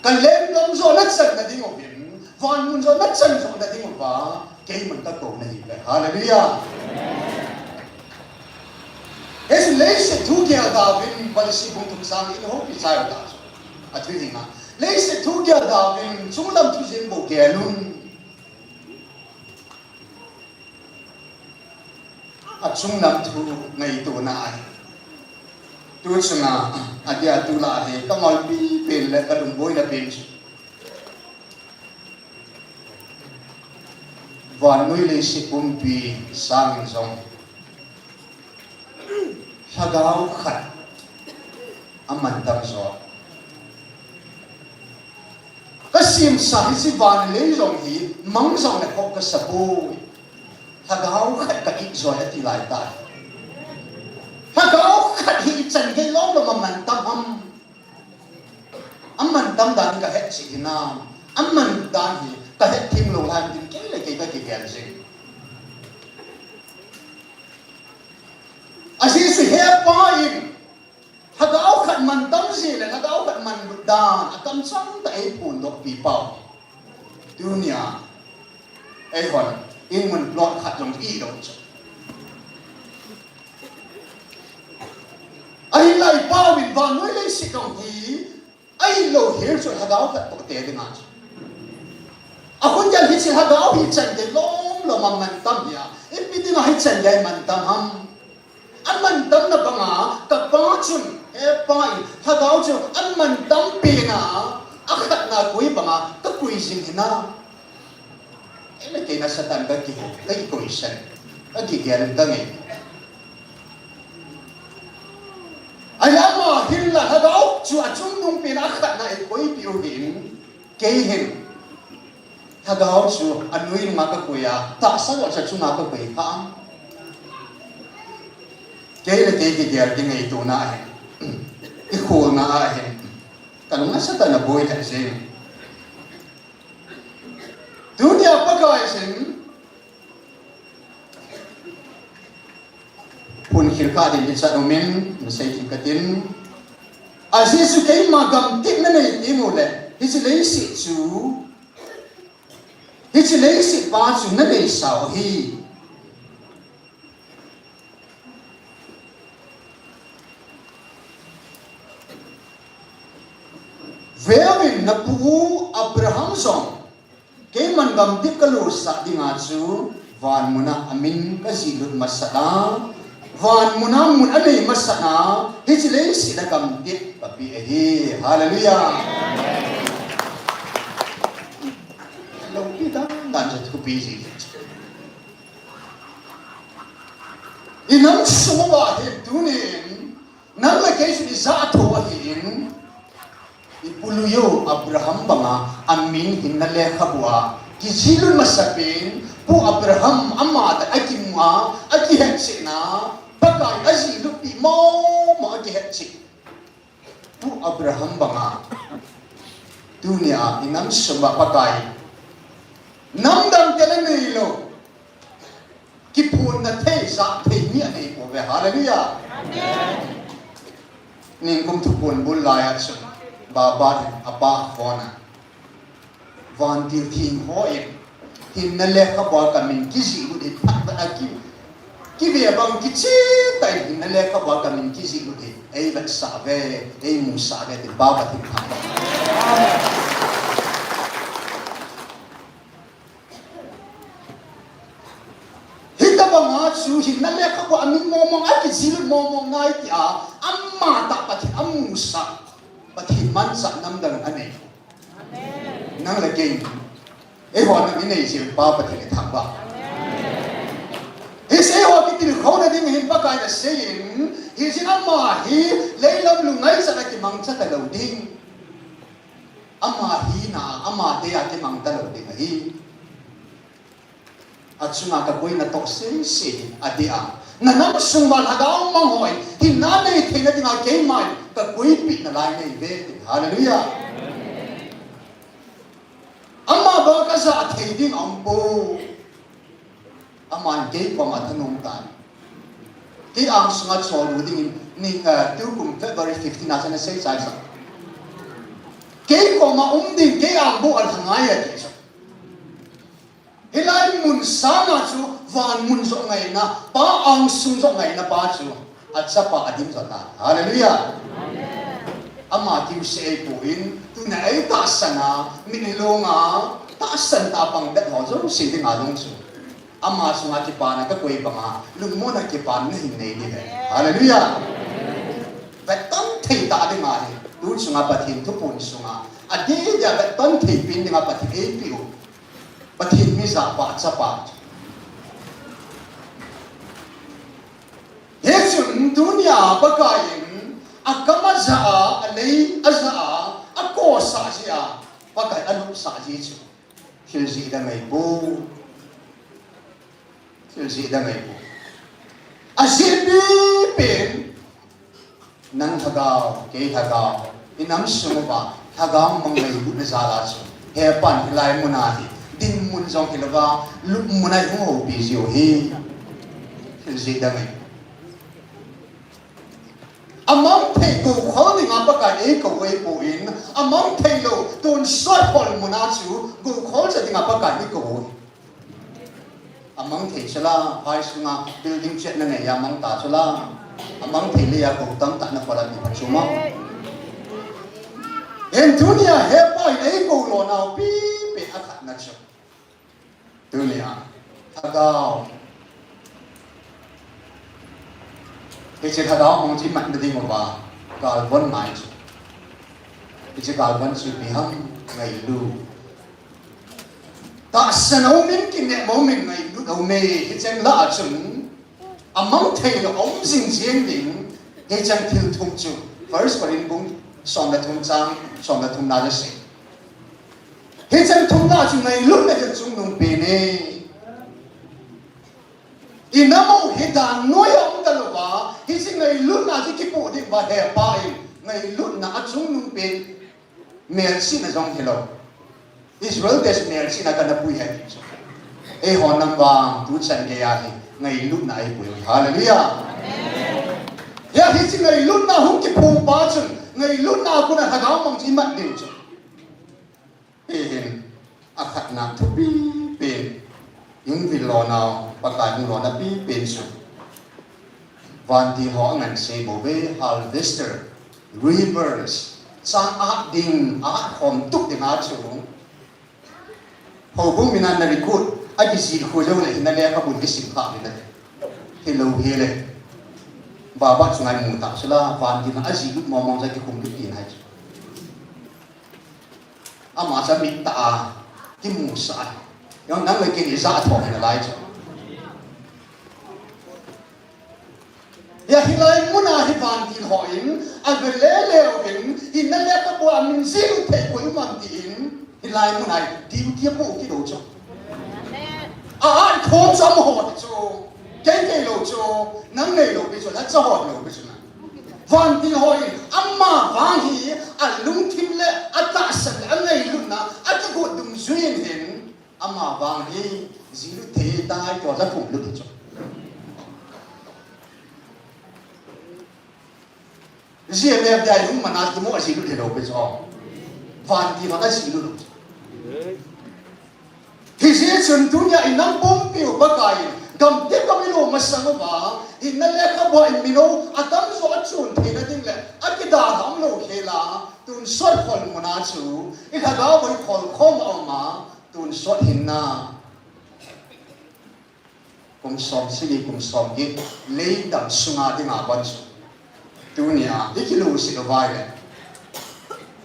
kalenggam joh nachan nading uvin, vanmun joh nachan joh nading uva, keiman kakou nahiuve. Hallelujah. Hiche leiset thu gelda uvin, Valencia bung thum chang in houpi chai uta chu, athu dinga, leiset thu gelda uvin, chunglam thu jeng bou gelun. Achunglam thu ngaitona ahi. Tu chunga, adia tulai hi kamalpi pen le kalungboina pen chu, vannoi leiset pumpi sangin jong lhagao khat amantam joh. Kasemsa hiche van le lei jong hi mang jongle khoh kasapoi. Lhagao khat ka-it joh e ati laitai. Lhagao khat hi ichan gei lomlom amantam ham? Amantam dan hi kahetchet hinam? Aman dan hi kahetthim lou ham tin kei le kei kakigel jing. Ajeh chu He Pa in lhagao khat mantam jeh le lhagao khat manlut dan atamchang tah eiphondohpi pau. Tunia eihon inmun plot khat jong ilou chu, ahinla i Pau in vannoi leiset jong hi ahitlou hel chu lhagao khat toh te dinga chu, akhun gel hiche lhagao hi chan gei lomlom amantam hia, ipi dinga hichan gei mantam ham? Amantamna banga ka Pa chun, He Pa in lhagao chu amantam pena, akhatna koi banga kakoi jing hinam? Kei le kei nasatah in kakihou, kakikoisan, kakigel in kangai. Ahile ama hinla lhagao chu achungnung pena akhatna eikoipeh u hin, kei hin lhagao chu anoi nunga kakoi a, tahsa lhagao chu achunga kakoi kha am? Kei le kei kigel, kingaitona ahin, kikholna ahin, kalung nasatah in aboi lheh jeng. Tunia Pakaiyin phunkhel kha din hichan umin, nasei thim katin. Ajeh chu keima gamtepna nei tenguleh, hiche leiset chu, hiche leiset pa chu naneisau ahi. Veuvin, napu Abraham jong, keiman gamtep kaloisah dinga chu, vanmuna amin kajihlut masat a, vanmuna mun anei masat a, hiche leiset a gamtep kapeh ahi. Hallelujah. Loupi dan dan chu thupi ji. Inam sung uva hin tunin, nang le kei chun ijah thou ahin, ipu Luyo Abraham banga amin hinna lekhabua kijihlut masapen, Pu Abraham amatah a akimu a, akihetchetna, Pakai ajihlutpi momo akihetchet Pu Abraham banga, tunia inam sunga Pakai, namdang tele neilou, kiphonna thei, jah thei mi aneipouve. Hallelujah. Amen. Ningkum thuphon bul laiya chun, Baba hin apa phone a, vantil theng hon, hinna lekhabua kamin kijihlut hi phat phat a ki, kive bang kichentah in hinna lekhabua kamin kijihlut hi eivetsah uve, eimusah uve, tin Baba theng phat. Hitobanga chu hinna lekhabua amin momong, akijihlut momong ngai tia, amatah Pathen amusah Pathen manchah namdang anei. Nang le kei, eiho nam inei jing pa Pathen ithangvah. Hiche eiho kitilkhouna ding hin Pakaiyin aseiyin, hijeh in ama hi leilam lungngaichat a kimangcha talou ding. Ama hina, ama deia kimang talou ding ahi. Achunga kakoi natoh sese adeh a, nanam sung uva lhagao mang hon hinna nei theina dinga keiman kakoipeh nalai neive. Hallelujah. Ama banga kajah thei ding aumpoi. Aman kei koma thanom tan. Kei angsunga choldo dingin, ni, eh, tukum February fifteen a chun asei chai sa. Kei koma um ding, kei ang bou alha ngai ati chu. Hilai mun sanga chu van mun joh ngaina pa, angsung joh ngaina pa chu achapa ading jo ta. Hallelujah. Ama kiusei poi, tuna eitahsan a, mitlhi longa tahsan tah a pang bet ho jouse dinga jong chu ama chunga kipana kakoi banga lungmonna kipana hin nei diuve. Hallelujah. Vetton thei tah dinga hi tu chunga Pathen thuphon sunga adeh dia vetton thei pen dinga Pathen eipeh u. Pathen mi japa chapa. Hichun tunia Pakaiyin akam ajah a, alei ajah a, akosah jeh a Pakai alupsah ji chu thil jih dang ahipoi. Thil jih dang ahipoi. Ajeh pipen, nang lhagao, kei lhagao, inam sung uva lhagao mang ngailutna jal a chu hepan hilai muna hi dinmun jong hilouva lupmun a ihung houpi jiu hi. Thil jih dang ahi. Amang thei goukhol dinga Pakai eikou ahipoi, amang theilou tonsot holmuna chu goukhol cha dinga Pakai eikou ahi. Amang thei chula, phai sunga building chetna neiya amang ta chula, amang thei leiya kou tamtah nakhol a mi pha chu ma. Hin tunia hepan eikou lonau pipen akhatna chu, tunia lhagao, hiche lhagao mang chu imatna dinguva galvon ngai chu. Hiche galvon chu ipi ham? Ngailut. Tahsan aumin, kinepna aumin, ngailut aume. Hicheng lah a chun amang theilou aum jingjing ding. Hicheng thil thum chu First Corinth bung som le thum chang som le thum na asei. Hicheng thum na chu ngailutna hi achungnung pen e. Inam u hi dan noiya um talouva, hiche ngailutna chu kipoh diuva hepan ngailutna achungnung pen, melchihna jong hilou. Israel te chu melchihna kana pui ahi ti chu. Eiho nam vang tuchan geiya hi ngailutna eipui. Hallelujah. Hia hiche ngailutna hung kiphong pa chun ngailutna kona lhagao mang chu imat diu chu. Hihin akhatna thupi pen, ihung vil lonau, Pakai hung lona pipen chu vantil ho angansei bouve, harvester, reapers, chang at ding, at khom tup dinga chu houbung mina na recruit, akijih khu jouleh hin na lekhabu kisim kha hin na, hilou hile. Baba chunga imu ta chula, vantil a ajihlut mong mong ja kikhum kit in ahi chu. Ama chu amit tah a kimusah ahi. Nang le kei ija tho hi nalai chu. Hia hilai muna hi vantil hon ave lele uvin, hinna lekhabu a min jihlut thei koi um am tin, hilai muna hi duty apoh kit u chu. A, a khom chu amaho hi chu. Kei keilou chu, nang neilou pi chu, lhacha ho lou pi chu na. Vantil hon ama vang hi alungthim le atahsan le angailutna akigot dungjuiyin hin, ama vang hi jihlut thei tai toh ja khum lut hi chu. G M F dia ihung mana kimo ajihlut hilou pi chu. Vantil vang ajihlut lou chu. Hijeh chun tunia inam pumpiu Pakaiyin gamtep gam ilou masang uva, hinna lekhabu a imin u atamjo achon theina ding le akidalhah lou khel a, tonsot holmuna chu ilhagao bou khol khom a um a, tonsot hinna. Kum som sagi, kum som get, leidam sunga dinga bon chu. Tunia, ikilungset uva ahile,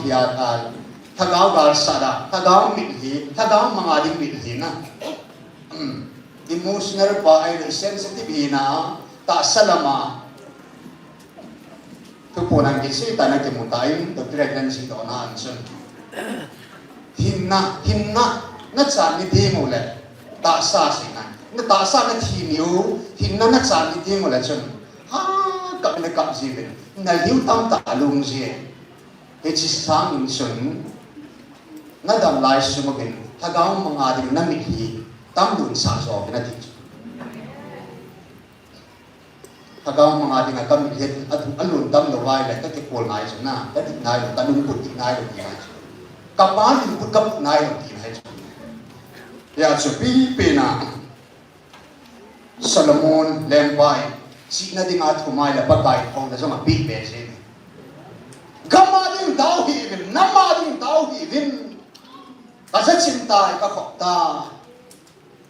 mitlhi a, a, lhagao galsat a, lhagao mitlhi, lhagao mang a ding mitlhi na. Emotional pa ahilou, sensitive hina, tahsa lama. Thuphon a kicheh tah na kimu tan, Doctor Edmund Singh toh na an chun. Hinna, hinna, nachan ni ding u le, tahsa sina. Na tahsa nathi ni u, hinna nachan ni ding u le chun. Ha, kap na kap jiuvin, nalhiu tamtah lung ji. Hiche sangin chun, nadam lai sung uvin, lhagao mang a ding namitlhi, tam lun sah jo uvin ati chu. Lhagao mang a dinga kamitlhi a, alun tam lou vai le, kakikol nai chu na, kadik nai lou, kalungput dik nai lou ti nai chu. Kapa lungput kaput nai lou ti nai chu. Hijeh chun pipen a Solomon lengpa in, chihna dinga thum ahile Pakai thouna jong apeh be jin. Gam a ding tao hih uvin, nam a ding tao hih uvin. Kajachin tai, kakhop tai.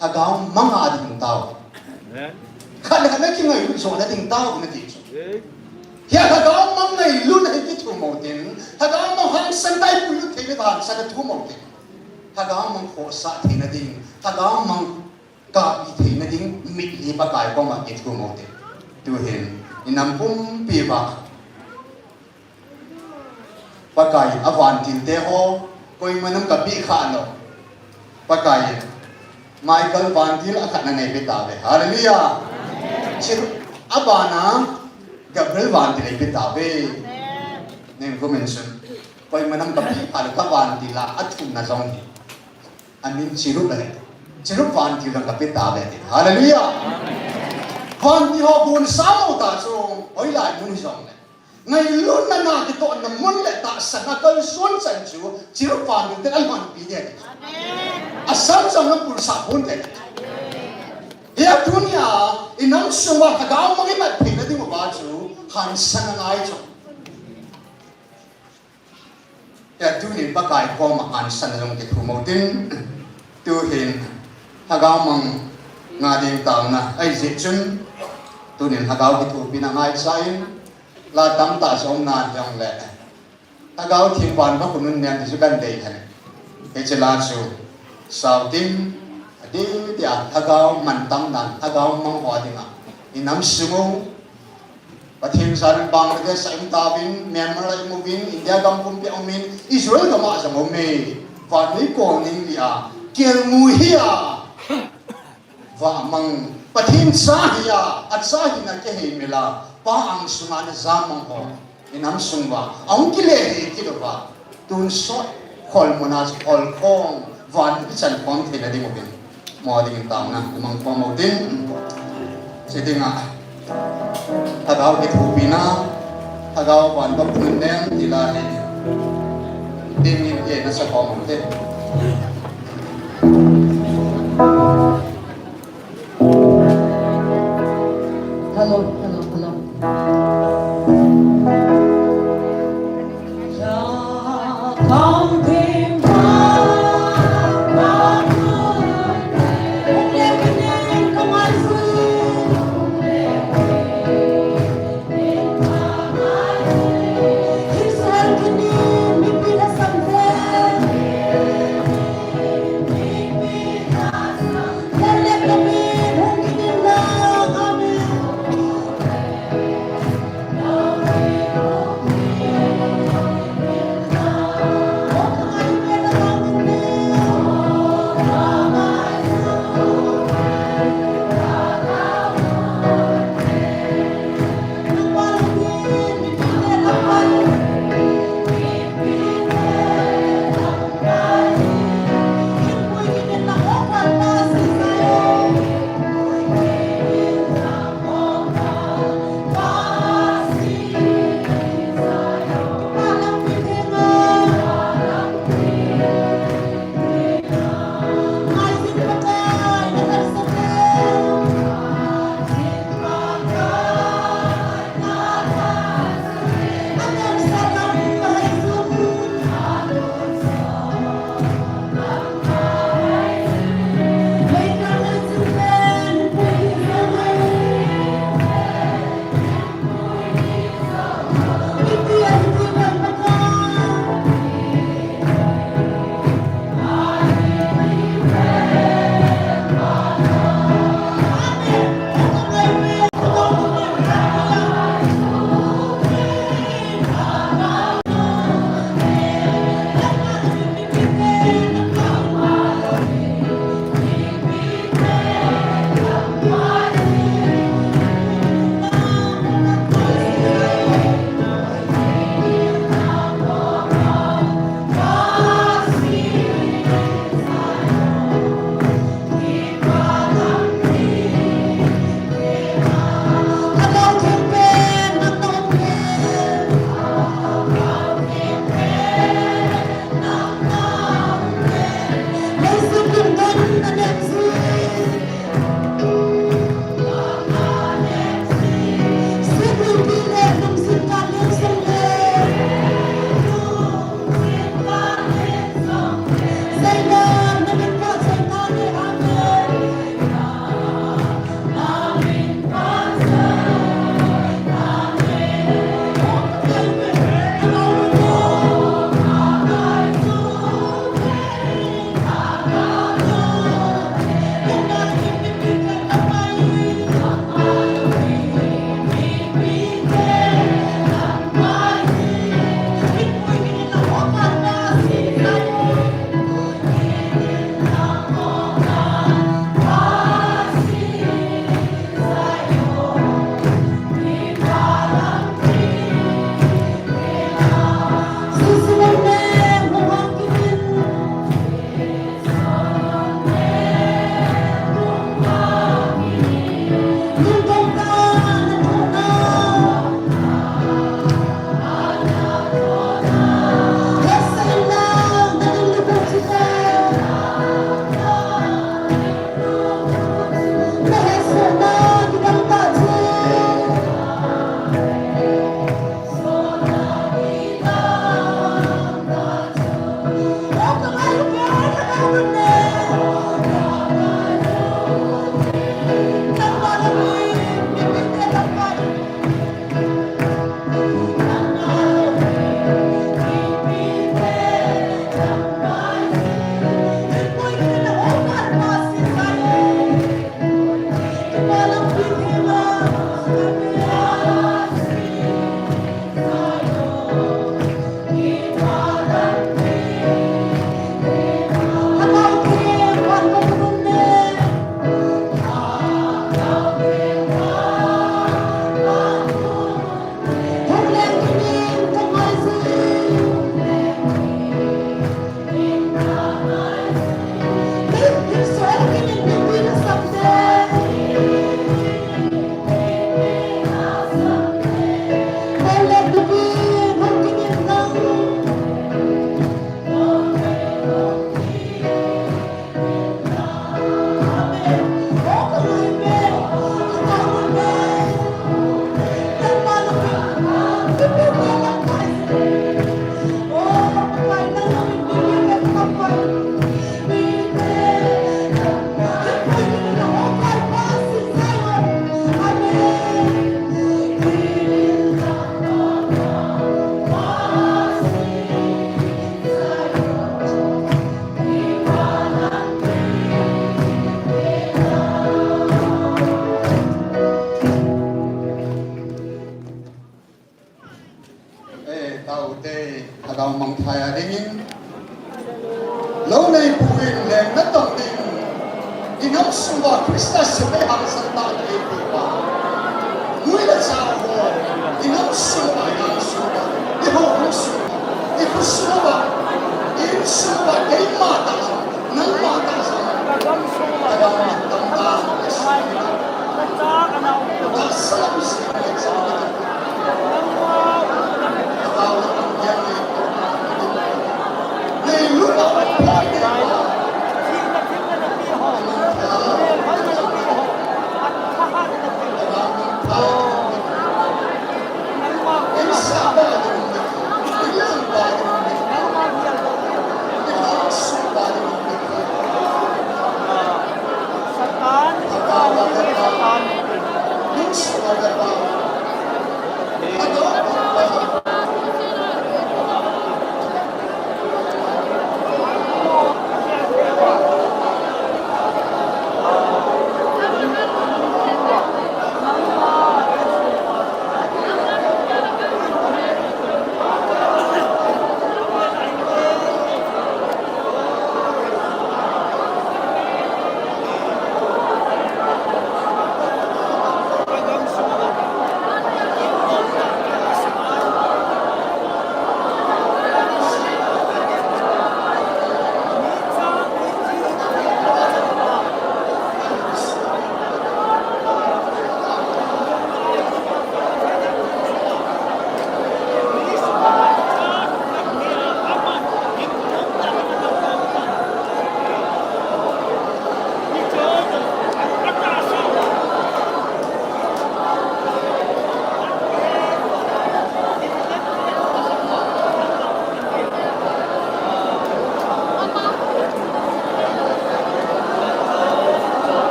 Lhagao mang a ding tao. Amen. Khat le khat nakingailut joh na ding tao nati chu. Amen. Hia lhagao mang ngailutna hi kithum u tin, lhagao mang hangsan tai puilut theina hangsan a thum u tin. Lhagao mang khohsah theina ding, lhagao mang kapi theina ding mitlhi Pakai koma kithum u tin. Tuhin, inam pumpi uva Pakai in avantil te ho, koima nam kapeh kha lou. Pakai in Michael vantil akhat na neipe tauve. Hallelujah. Chun abana Gabriel vantil eipe tauve. Neipe mention. Koima nam kapeh kha lou, kavantil a, athumna jong hi. Amin Cherub ahi. Cherub vantil jong kape tauve ati. Hallelujah. Vantil ho bun sa mo ta chu, hoilai mun jong le. Ngailutna, na kitohna mun le tahsanna kalson chan chu, Cherub vantil ten alhonpi ding ahi. Amen. Asam jong na pulsah pon ding ahi. Hia tunia, inam sunga lhagao mang imat theina ding uva chu, hansan angai chu. Hia tunin Pakai koma hansan jong kithum u tin, tuhin lhagao mang a ding taona ahi jeh chun, tunin lhagao kithopina ngaicha in, la tamtah jong na jong le, Lhagao Theng vanva khonung nen ti chu kan dei lhon. Hiche la chu, sao tin, ati tia, lhagao mantam nan, lhagao mang ho dinga, inam sung u, Pathen jal in Bangladesh a um tauvin, Myanmar a um uvin, India gam pumpi a um in, Israel gam a jong um e. Vannoi kolning li a, kelngoi hi a, vamang, Pathen cha hi a, acha hina kiheimil a, Pa angsunga na jamang ho, inam sung uva ahung kile hi kit uva, tonsot, kholmuna, kholkhom, van ichan khom theina ding uvin. Mo dingin taona, imang khom u tin. Hiche dinga, lhagao kithopina, lhagao vanva khonung nen ti la hi. Dingin kei nasa khom u te. Hello, hello, hello. Lhagao mangthai a dingin, lou neipu in leng natong ding, i nam sunga Christa sepai hangsan tah na eipe pa. Nui le cha ho, i nam sunga, i nam sunga, i houbung sunga, i kho sunga, i in sunga, keima tah, nangma tah jong, lhagao mangthai a dingin, tahsa lam seh.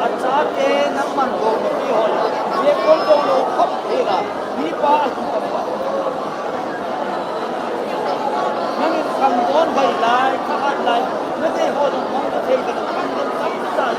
Achate nangman dong napi ho le, ye kol dong lou khop thei la, mipa ahi tam ba. Nangin khangdon hoi lai, khahat lai, nadei ho jong mong nathei kha, khangdon tamtah.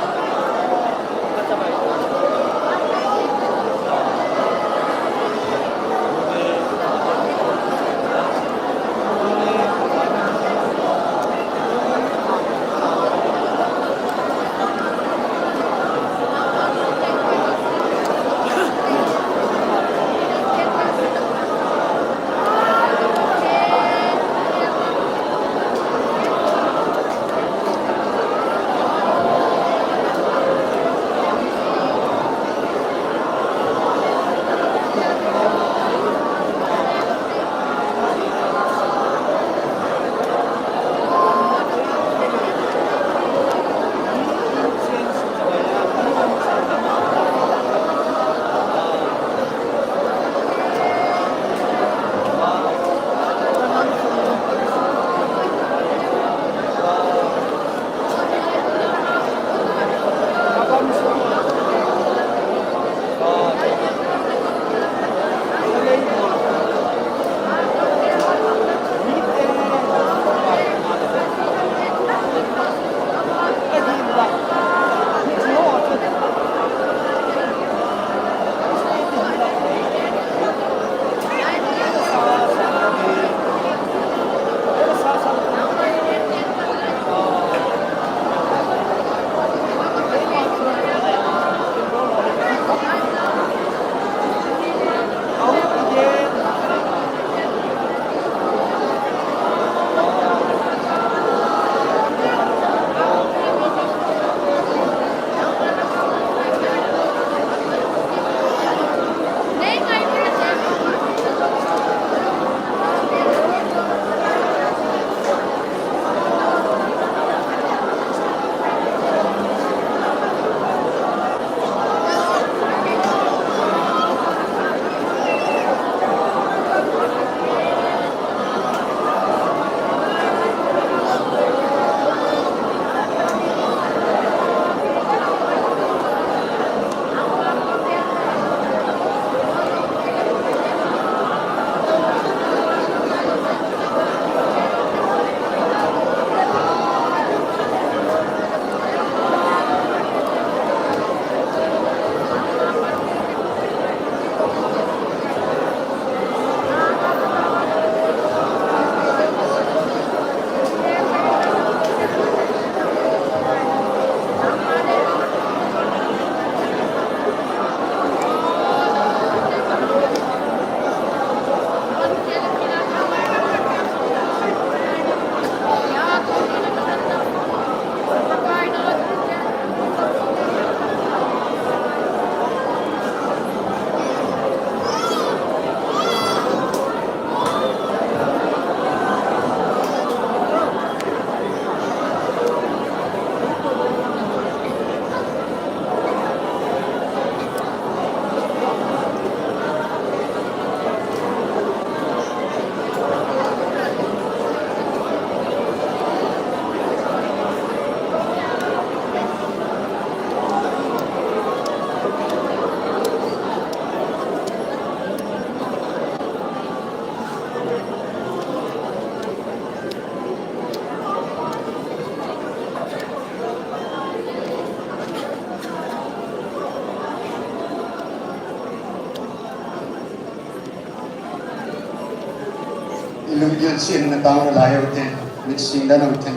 Lunggil chen na tao na lai u te, mit sing dan u te.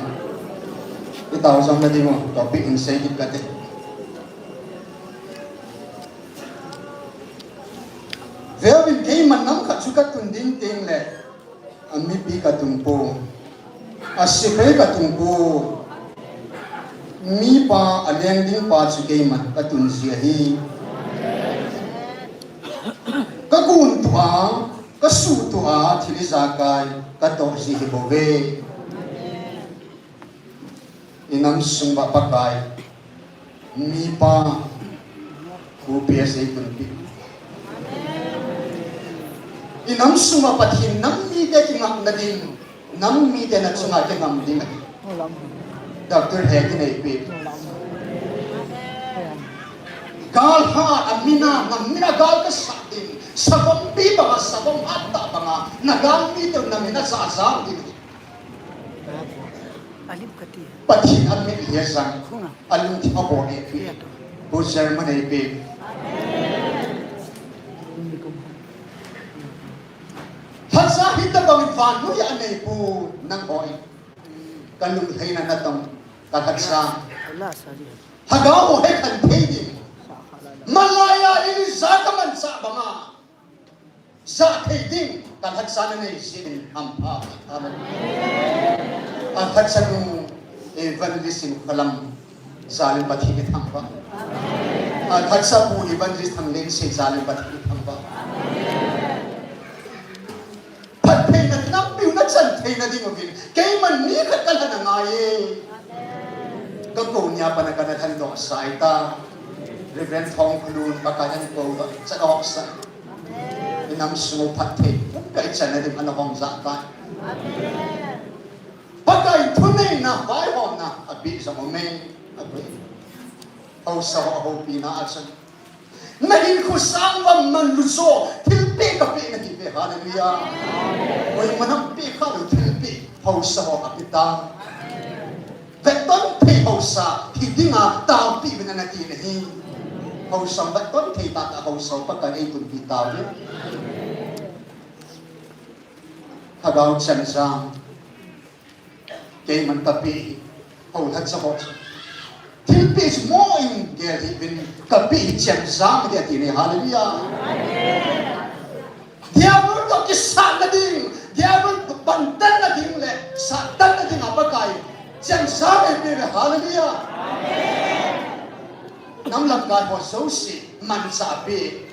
I tao jong na ding u, topic in sei kit kate. Veuvin, keiman nam khat chu ka tun ding teng le, a mipi ka tung poi, a sepai ka tung poi, mipa a leng ding pa chu keiman ka tun ji ahi. Ka gun tua, ka su tua, thil ijakai ka toh ji hi bou ve. I nam sung uva Pakai, mipa, U P S A tunpi. I nam sung uva Pathen nam mite kingam na ding, nam mite na chunga kingam ding ahi. Doctor he kinei pi. Gal hat a mina, na mina gal ka sa ding, savom pi banga, savom hat ta banga, na gal mite na mina sa sa ding. Alim kati. Pathen a mit hi a sang, a lungthim a bol e pi. Pu German e pi. Lhacha hitabang vannoi a nei pu nangho in. Ka lungtheina na tong, ka lhacha. Lhagao ho he khan thei ding. Malaya in ja ka manchah banga. Jah thei ding, ka lhacha na nei jeh in hampha. Amen. A lhacha nu Evangelist in Khalam jalin Pathen i thangvah. A lhacha pu Evangelist Thanglensei jalin Pathen i thangvah. Phattheina nampiu na chan theina ding uvin, keiman mi khat ka lhan angai e. Ka kou nia pat a ka na lhan doh sai ta. Reverend Thongkholun, Pakai in kou doh, chat awk sa. I nam sung u phatthei pumpi i channa ding ana hong jah tai. Pakai thuneina, vaihomna, a bih jong um e, a bih. Haosa ho, a houpina a chun. Na hinkho sang uva manlu jo, thilpeh ka peh na hi ve, hallelujah. Koima nam peh kha lou thilpeh, haosa ho a pe ta. Vetton thei haosa hi dinga taopi uvin ana ti na hi. Haosa vetton thei tah tah haosa Pakai in ei tunpi tauve. Lhagao chemjam. Keiman ka pe hi. Hou lhacha ho chu. Thilpeh chu mo in gel hih uvin ka pe hi chemjam ahi ati ne, hallelujah. Diabol toh kisatna ding, Diabol pantanna ding le sattanna ding a Pakai chemjam eipeh uve, hallelujah. Nam lamkai ho jouse manchah a pe.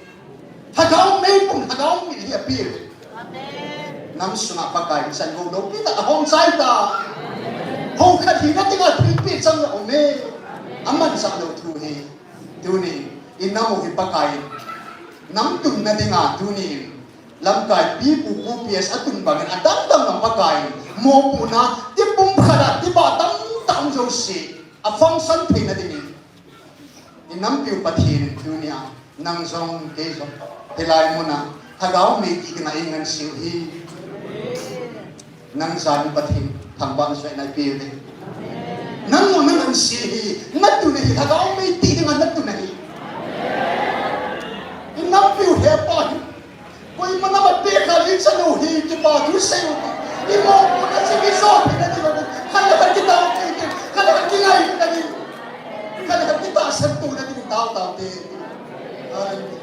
Lhagao meipum, lhagao mit hi a pe uve. Nam sunga Pakai in chan gou loupi tah a hong chai ta. Hou khat hina dinga thilpeh chang a um e. A manchah lou thu hi. Tuni, i nam u hi Pakai in nam tunna dinga tuni in lamkai pi pu pu P S a tun bangin a dangdang lam Pakai in mopohna ti pumkhat a ti ba tamtah um jouse a function theina dingin i nampiu Pathen in tunia nang jong kei jong hilai muna Lhagao mei ti dinga i ngansiu hi. Nang jan Pathen thangvah in soina i pe uve. Nang jong nang ngansi hi, na tun ahi, Lhagao mei ti dinga na tun ahi. I nampiu hepa hi. Koima nama peh kha lin chan u hi, kipa thu sei u. I mopohna chu kijo theina ding, khat le khat kitao thei ding, khat le khat kingai theina ding, khat le khat kitahsan tona ding tao tao te. Hallelujah.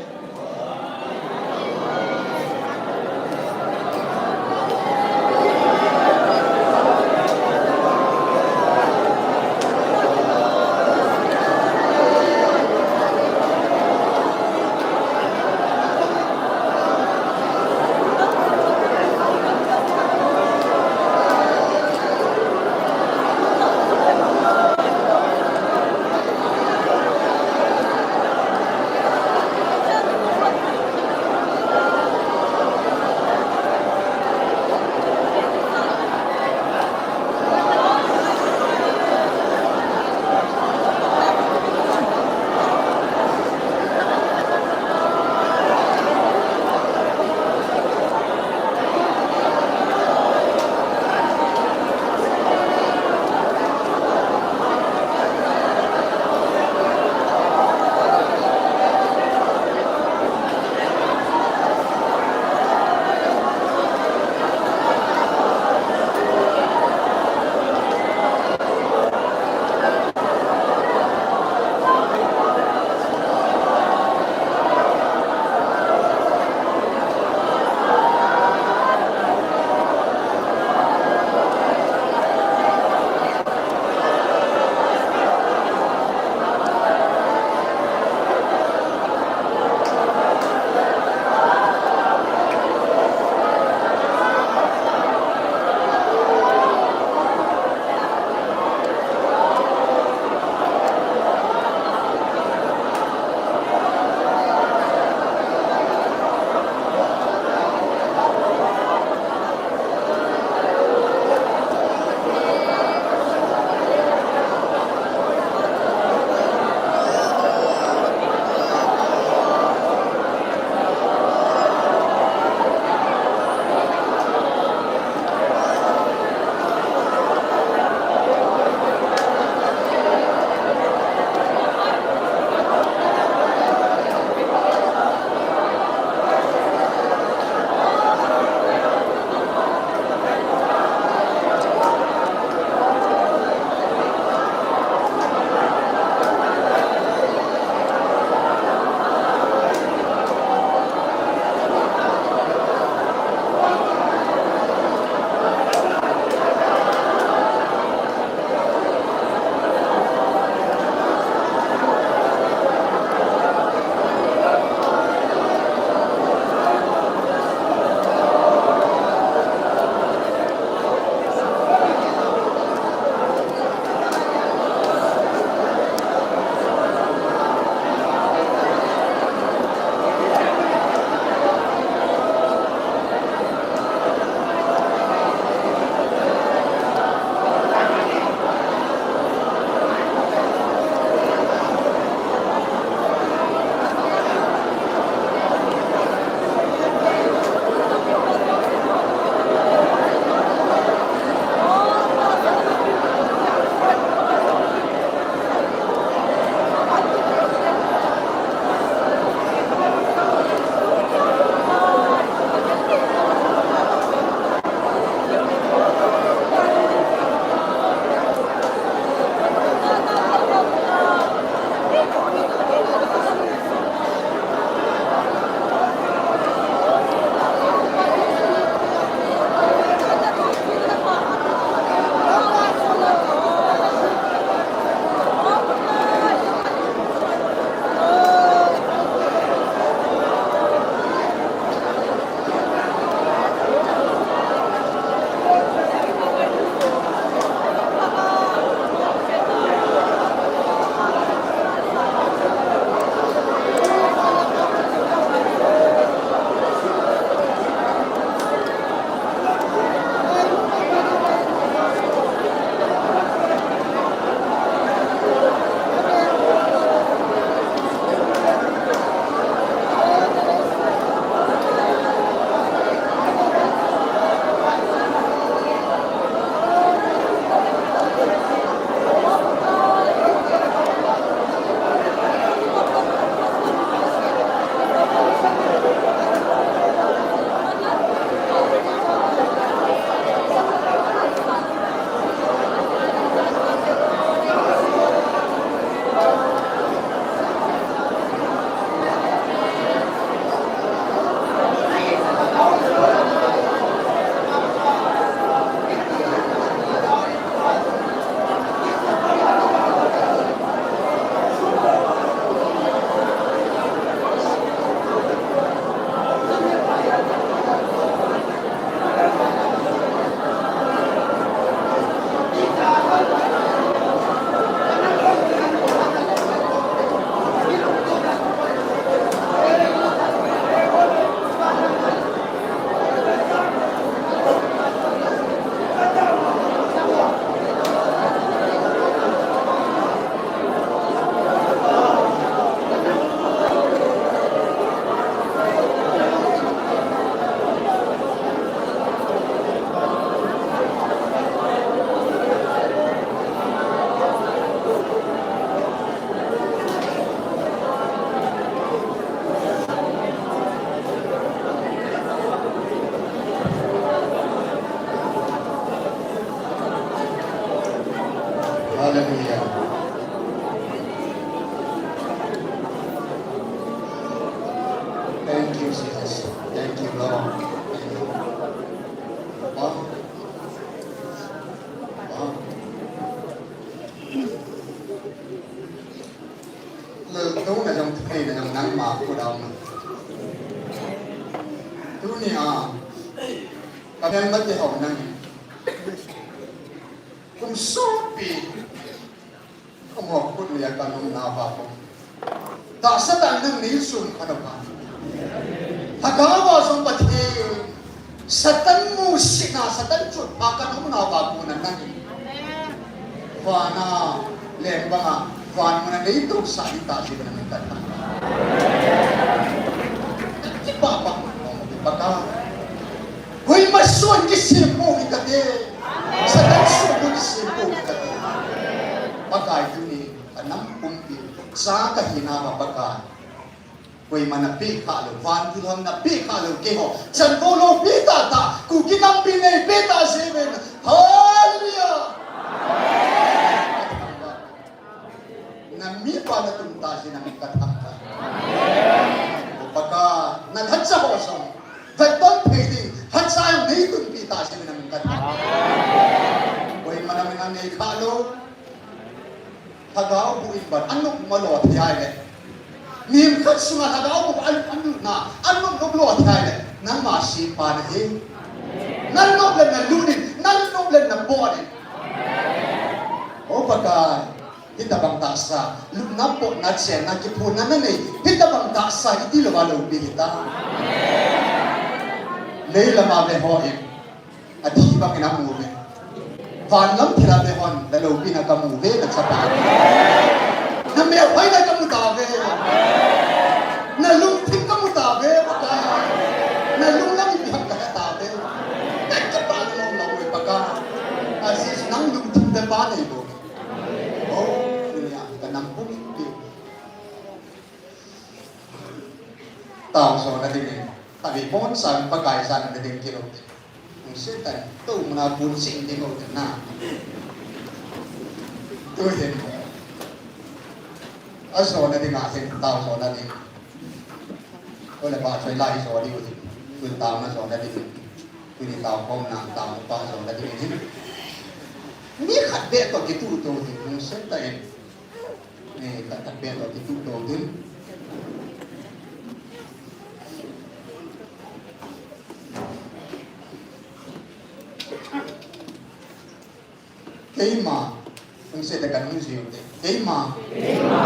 Thank you, Lord. Thank you. Wow. Wow. Leltouna jong, thuneina jong nangma khut a um. Tunia, ka melmate ho nangin kum sopi, kum ho khut nia ka umna uva kum, tahsa tah nangin neisun kha uva. Lhagao a jong Pathen, Satan musitna, Satan chotpha ka umna uva kum nangin vana leng banga van muna neitousah ding tahsa nangin ka thangvah. Kipah pah, Pakai. Koima soh in kisempou hih kate. Satan soh in kisempou hih kate. Pakai, tuni ka nam pumpi, cha ka hina uva Pakai, koiman napeh khalou, vantil hon napeh khalou, keiho chanvo loupi tahtah, Kuki nampi neipeh tah jeh uvin. Hallelujah. Na mipa natun tah jeh in nangin ka thangvah. O Pakai, na lhacha ho jong vetton thei ding lhacha jong neitunpi tah jeh in nangin ka thangvah. Koima namin anei khalou. Lhagao bu in ban anop malo thei ahile, mihem khat sunga lhagao bu an, anopna, anop nop lo thei ahile, nangma sempa nahi. Nanop le nalut in, nanop le nabol in. O Pakai, hitabang tahsa, lupna, potna, chenna, kiphonna nanei, hitabang tahsa iti louva loupi hita. Leilam a ve hon athi bangin amu uve. Vanlam thil a ve hon, na loupina kamu uve, na chapa. Na melhoina kamu tauve. Na lungthim kamu tauve, Pakai. Na lunglam ipi ham kahe tauve. Kakipah nom lou uve, Pakai. Ajeh chu nang lungthim vepa nei bou. O, tunia ka nam pumpi. Tao jona dingin, tabi pon sang Pakai jana ding kilou. Hung se tan, tou muna pun sing ding o na. Tu hin. Ajona ding a hin, tao jona ding. Ole ba choi lai jo ding o ding. Tu tao na jona ding. Tuni tao khom na, tao pa jona ding hin. Mi khat beh toh kituh tou ding, hung se tan. Eh, ka, ka pet lo, kituh tou ding. Keima, hung se tan kan hung jiu te. Keima. Keima.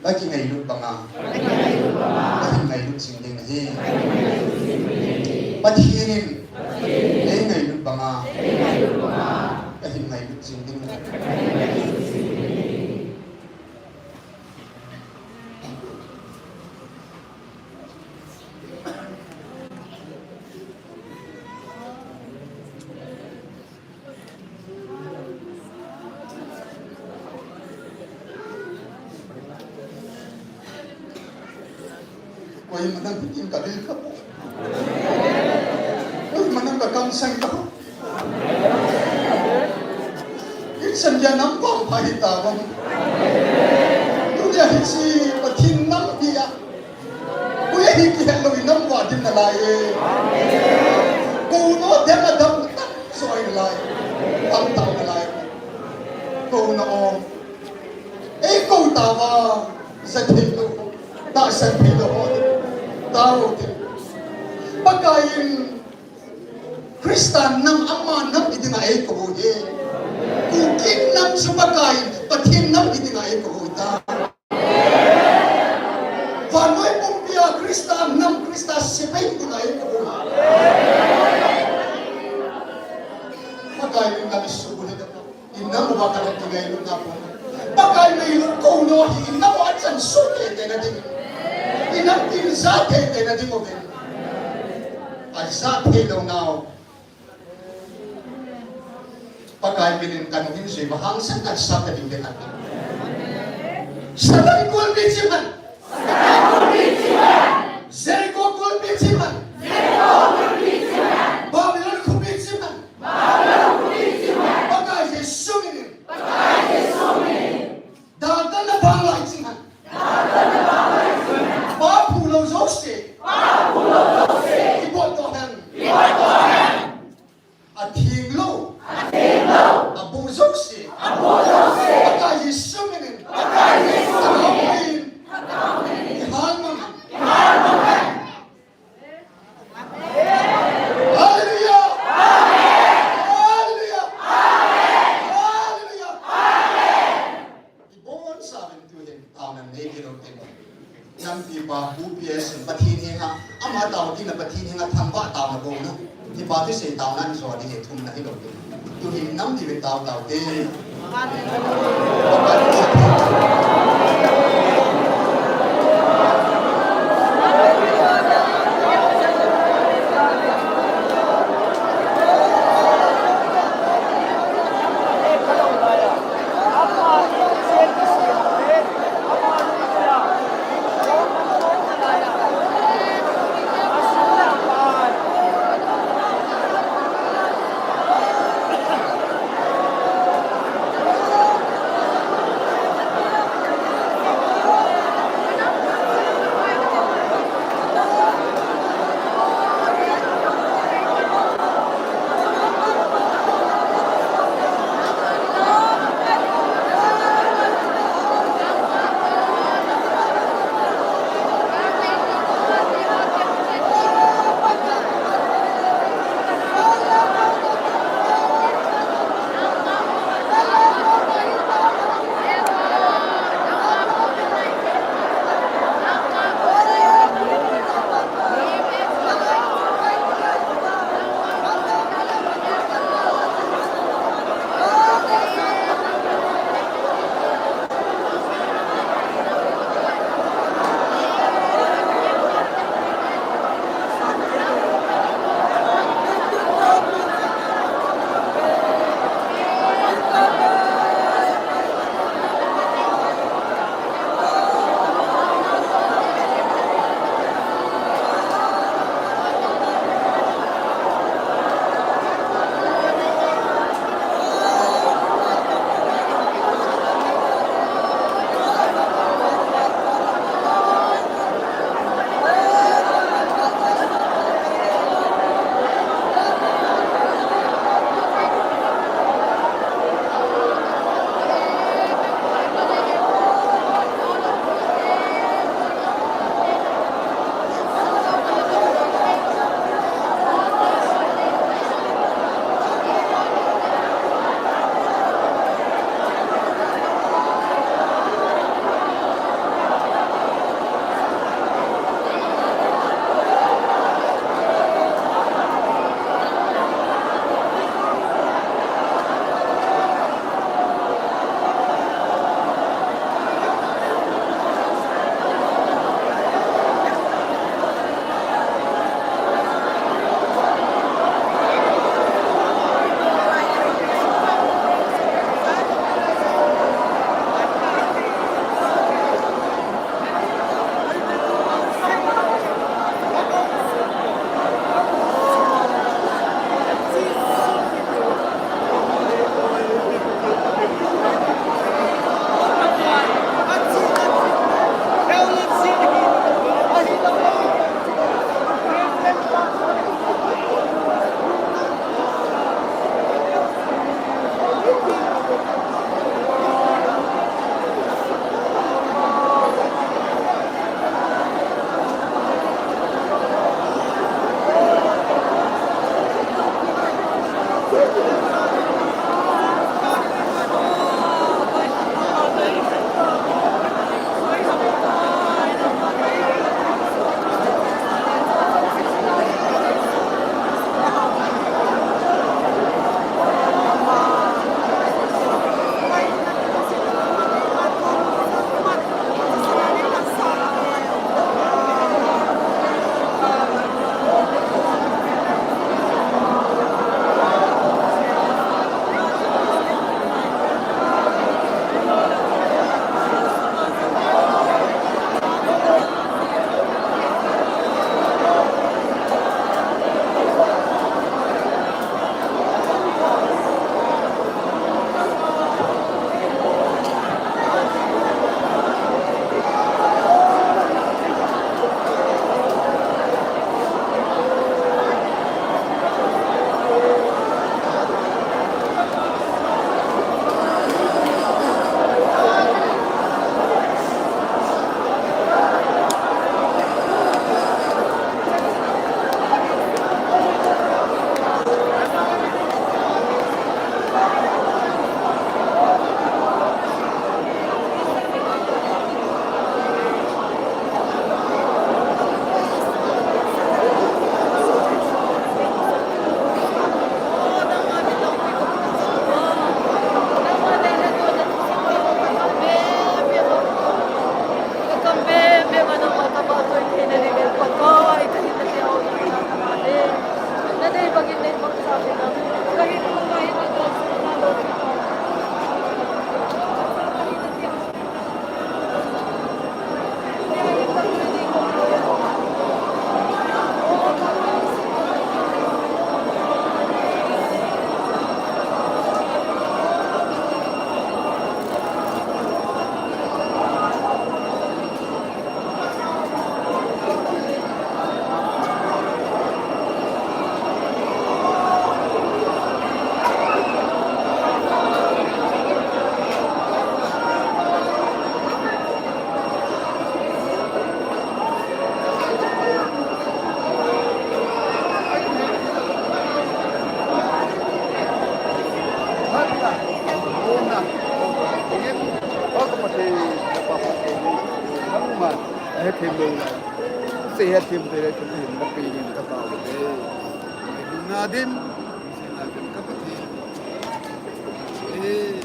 Ka kingailut banga. Ka kingailut banga. Ka hin ngailut jing ding ahi. Ka hin ngailut jing ding ahi. Pathen in. Pathen in. Ei ngailut banga. Ei ngailut banga. Ka hin ngailut jing ding ahi. Ka hin ngailut jing ding ahi. Koima nam hitin ka vil kha poi. Koima nam ka kamsang kha poi. Insan dia nam vangpha hita vang. Tunia hiche Pathen nam dia. Koi ahi kihet lou in nam vah ding nalai e. Kou no dem a dam tak soi nalai. Tam tau nalai. Kou no o. Ei kou tauva, ja thei lou, tahsan thei lou ho, tao te. Pakai in Christa nam, ama nam hi dinga eikou u ahi. Kuki nam chu Pakai in Pathen nam hi dinga eikou u ahi ta. Vannoi pumpia Christa nam, Christa sepai hi dinga eikou u ahi. Pakai in nam isuh u ahi ta. Inam uva khat a kingailutna pon. Pakai ngailut kou no hi inam uva achan suh teitei na ding. Inam tin ja teitei na ding uvin. Aja thei lou nau. Pakai minin kan hin jui uva hangsan kan sap ta ding de khat. Satan kulpi chim hen. Jericho kulpi chim hen. Babylon khopi chim hen. Pakai Jesu minin. Datan na bang lai ching hen. Pa phu lou jouse. Pa, Pu P S, Pathen henga, ama tao tina Pathen henga thangvah taona bouna. Hiche pa thusei taona in so ding hi thumna hilou ding. Tuhin nampi ve tao tao te. Te he thim te le thim hin na pe ni ka pa u te. Ding na din, se na din ka pa te. Eh.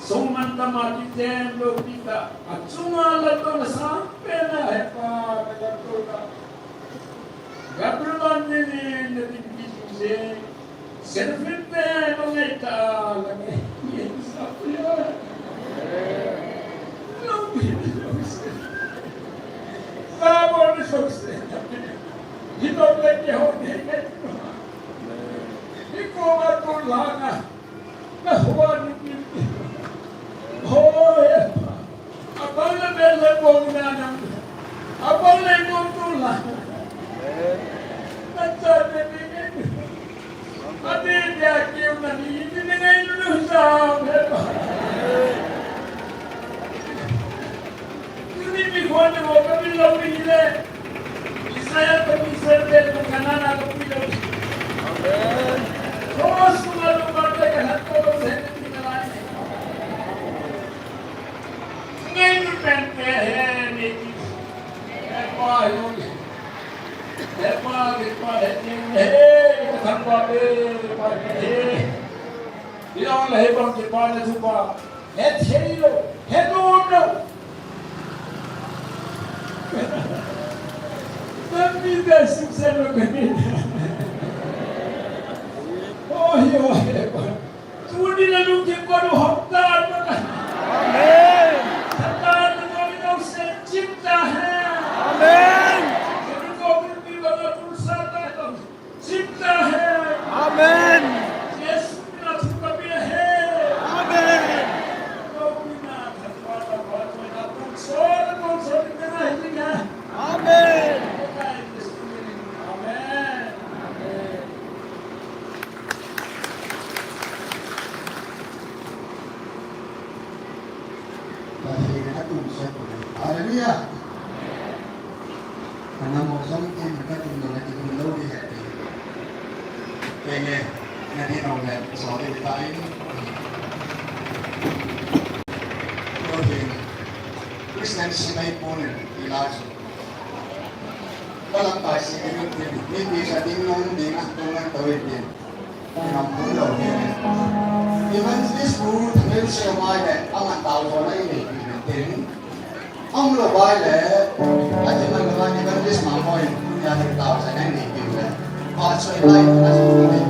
Sung man tama kichen lou pi ta, achunga la to na sang pe na he pa na la to ta. Gabriel ni ni na tin ki je. Seraphim te no ngai ta la ngai. Ye sa ya. Lo pi lo se. Sa bo ni so se. Ni to le ke ho ni ngai. Ni ko ma to la na. Na hua ni ni. Hoi. Abang le bel le bong na na. Abang le bong tu la. Na cha ni ni ni. Ati dia kiu na ni ni ni ni ni lu sa he ba. Tuni mi khon ne mo ka mi lo mi le. Israel ka mi Israel te mo Canaan a ka pi lo. Amen. Ko su ma lo ba te ka hat ko lo se ni ka lai. Ngai nu pen te he ni. He pa yo. He pa, he pa, he ni he. Ka thang ba te pa he. Ila la he bang ke pa na tu pa. He thei lou, he nom lou. Tampi ta suksen lou kani. Oi, oi, oi. Tuni na lungthim ko nu hom ta na. Amen. Satan na ko ni nau se chim ta hai. Amen. Ko nu ko ni ba na tu sa ta. Chim ta hai. Amen. Jesu na thu ka pi hai. Amen. Ko pi na tha pa ta pa to na pun so na pun so ni na hi ni na. Amen. Amen. Amen. Hallelujah. Kana mo som in ka tum na ki tum lo di hati. Kene, na di no le, so di ta in. Ko di, Christian si mai pon in, di la so. Kalam ta si di tum di, di di sa di no di na tum na to di. Evangelist pu thangel se mai le, aman tao jo na i nei pi pen tin. Ang lo bai le, a ti man lo evangelist ma mo in, ya ni tao sa na i nei pi le. Pa so i lai, a so i nei.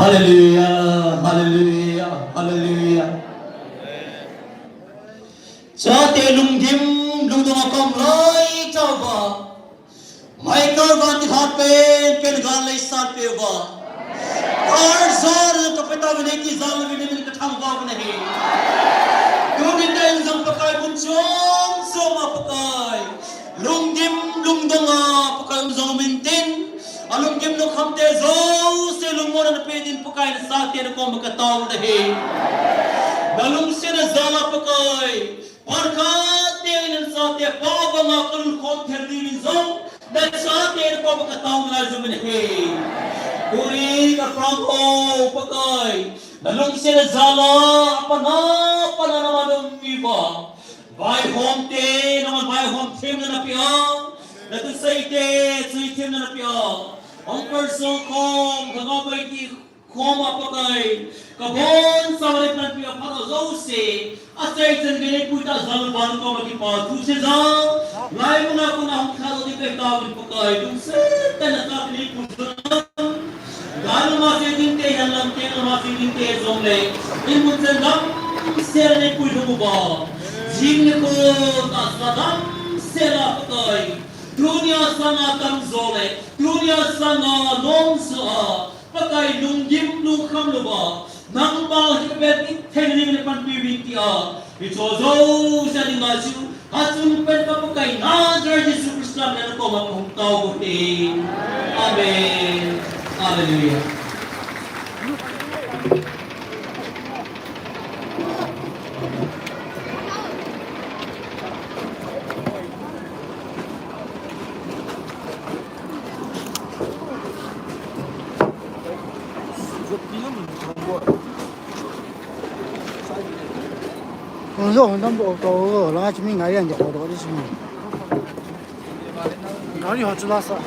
Hallelujah, hallelujah, hallelujah. Chate lunggim, lungdong a kaum lai tauva. Michael Van Tilhat pen, pen gal lei sat peuva. Kar jar ka peta vin ki jal vin min ka thangvah vin ahi. Tuni tah in jong Pakai mun chom chom a Pakai. Lunggim, lungdong a Pakai um jong um intin. A lunggim lungkham te jouse lungmonna na pe din Pakai na sate na kom ka tao na ahi. Na lungset na jal a Pakai. Phat khat teng in chate pa banga ka lungkham thei ding in jong, na chate na kom ka tao lai jong in ahi. Tuni ka pang o Pakai, na lungset na jal a, a pan a, pan a na malum mi va. Vaihom te, na vaihom themna na pia. Na thusei te, thusei themna na pia. Hung persol kom, ka ngau bai ti Koma Pakai, ka bonchauva le panpina phat jouse, achai chan gei neipui tah jal ban koma kipa thu seija, lai muna kona hung tha jo ding kahi tauvin Pakai, lungset tah in na chate neipui jal, gal lama che ding te, hian lam te lama che ding te jong le, in mun chen gam sel neipui lhung uva, jing le kon tahsa gam sel a Pakai, tunia sanga tamjo le, tunia sanga nomjo a, Pakai lunggim lungkham louva, nangma hi ka vet in theina ding le panpi uvin tia, hiche jouse dinga chu, achung pen ka Pakai Nazareth Jesu Christa min a na koma kahung tao u ahi. Amen. Hallelujah. Kung zo hon tam bo to, langa chimi ngai yan jo do di simi. Gari ho chula sa.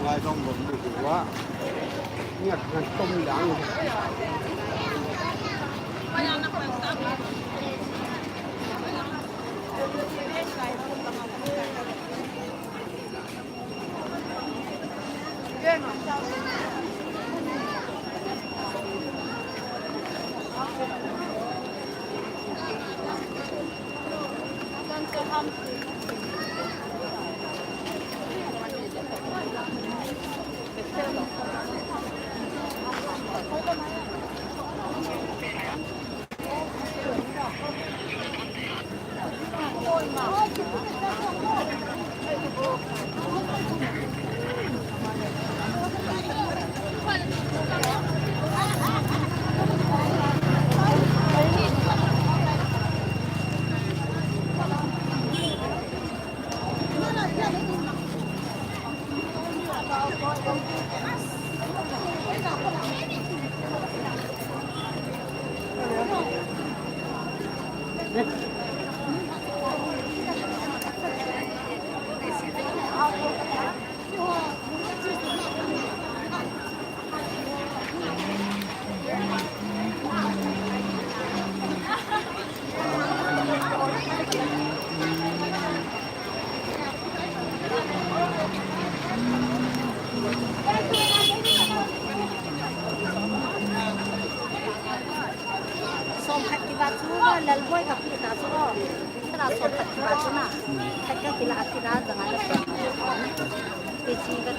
Ngai dong dong du du wa. Ngat ngat tom dang. Som khat kiva chu, Lalboi ka pi ta chu. Tara som khat kiva chu na. Khat ka kila kila janga la. Te chi ka.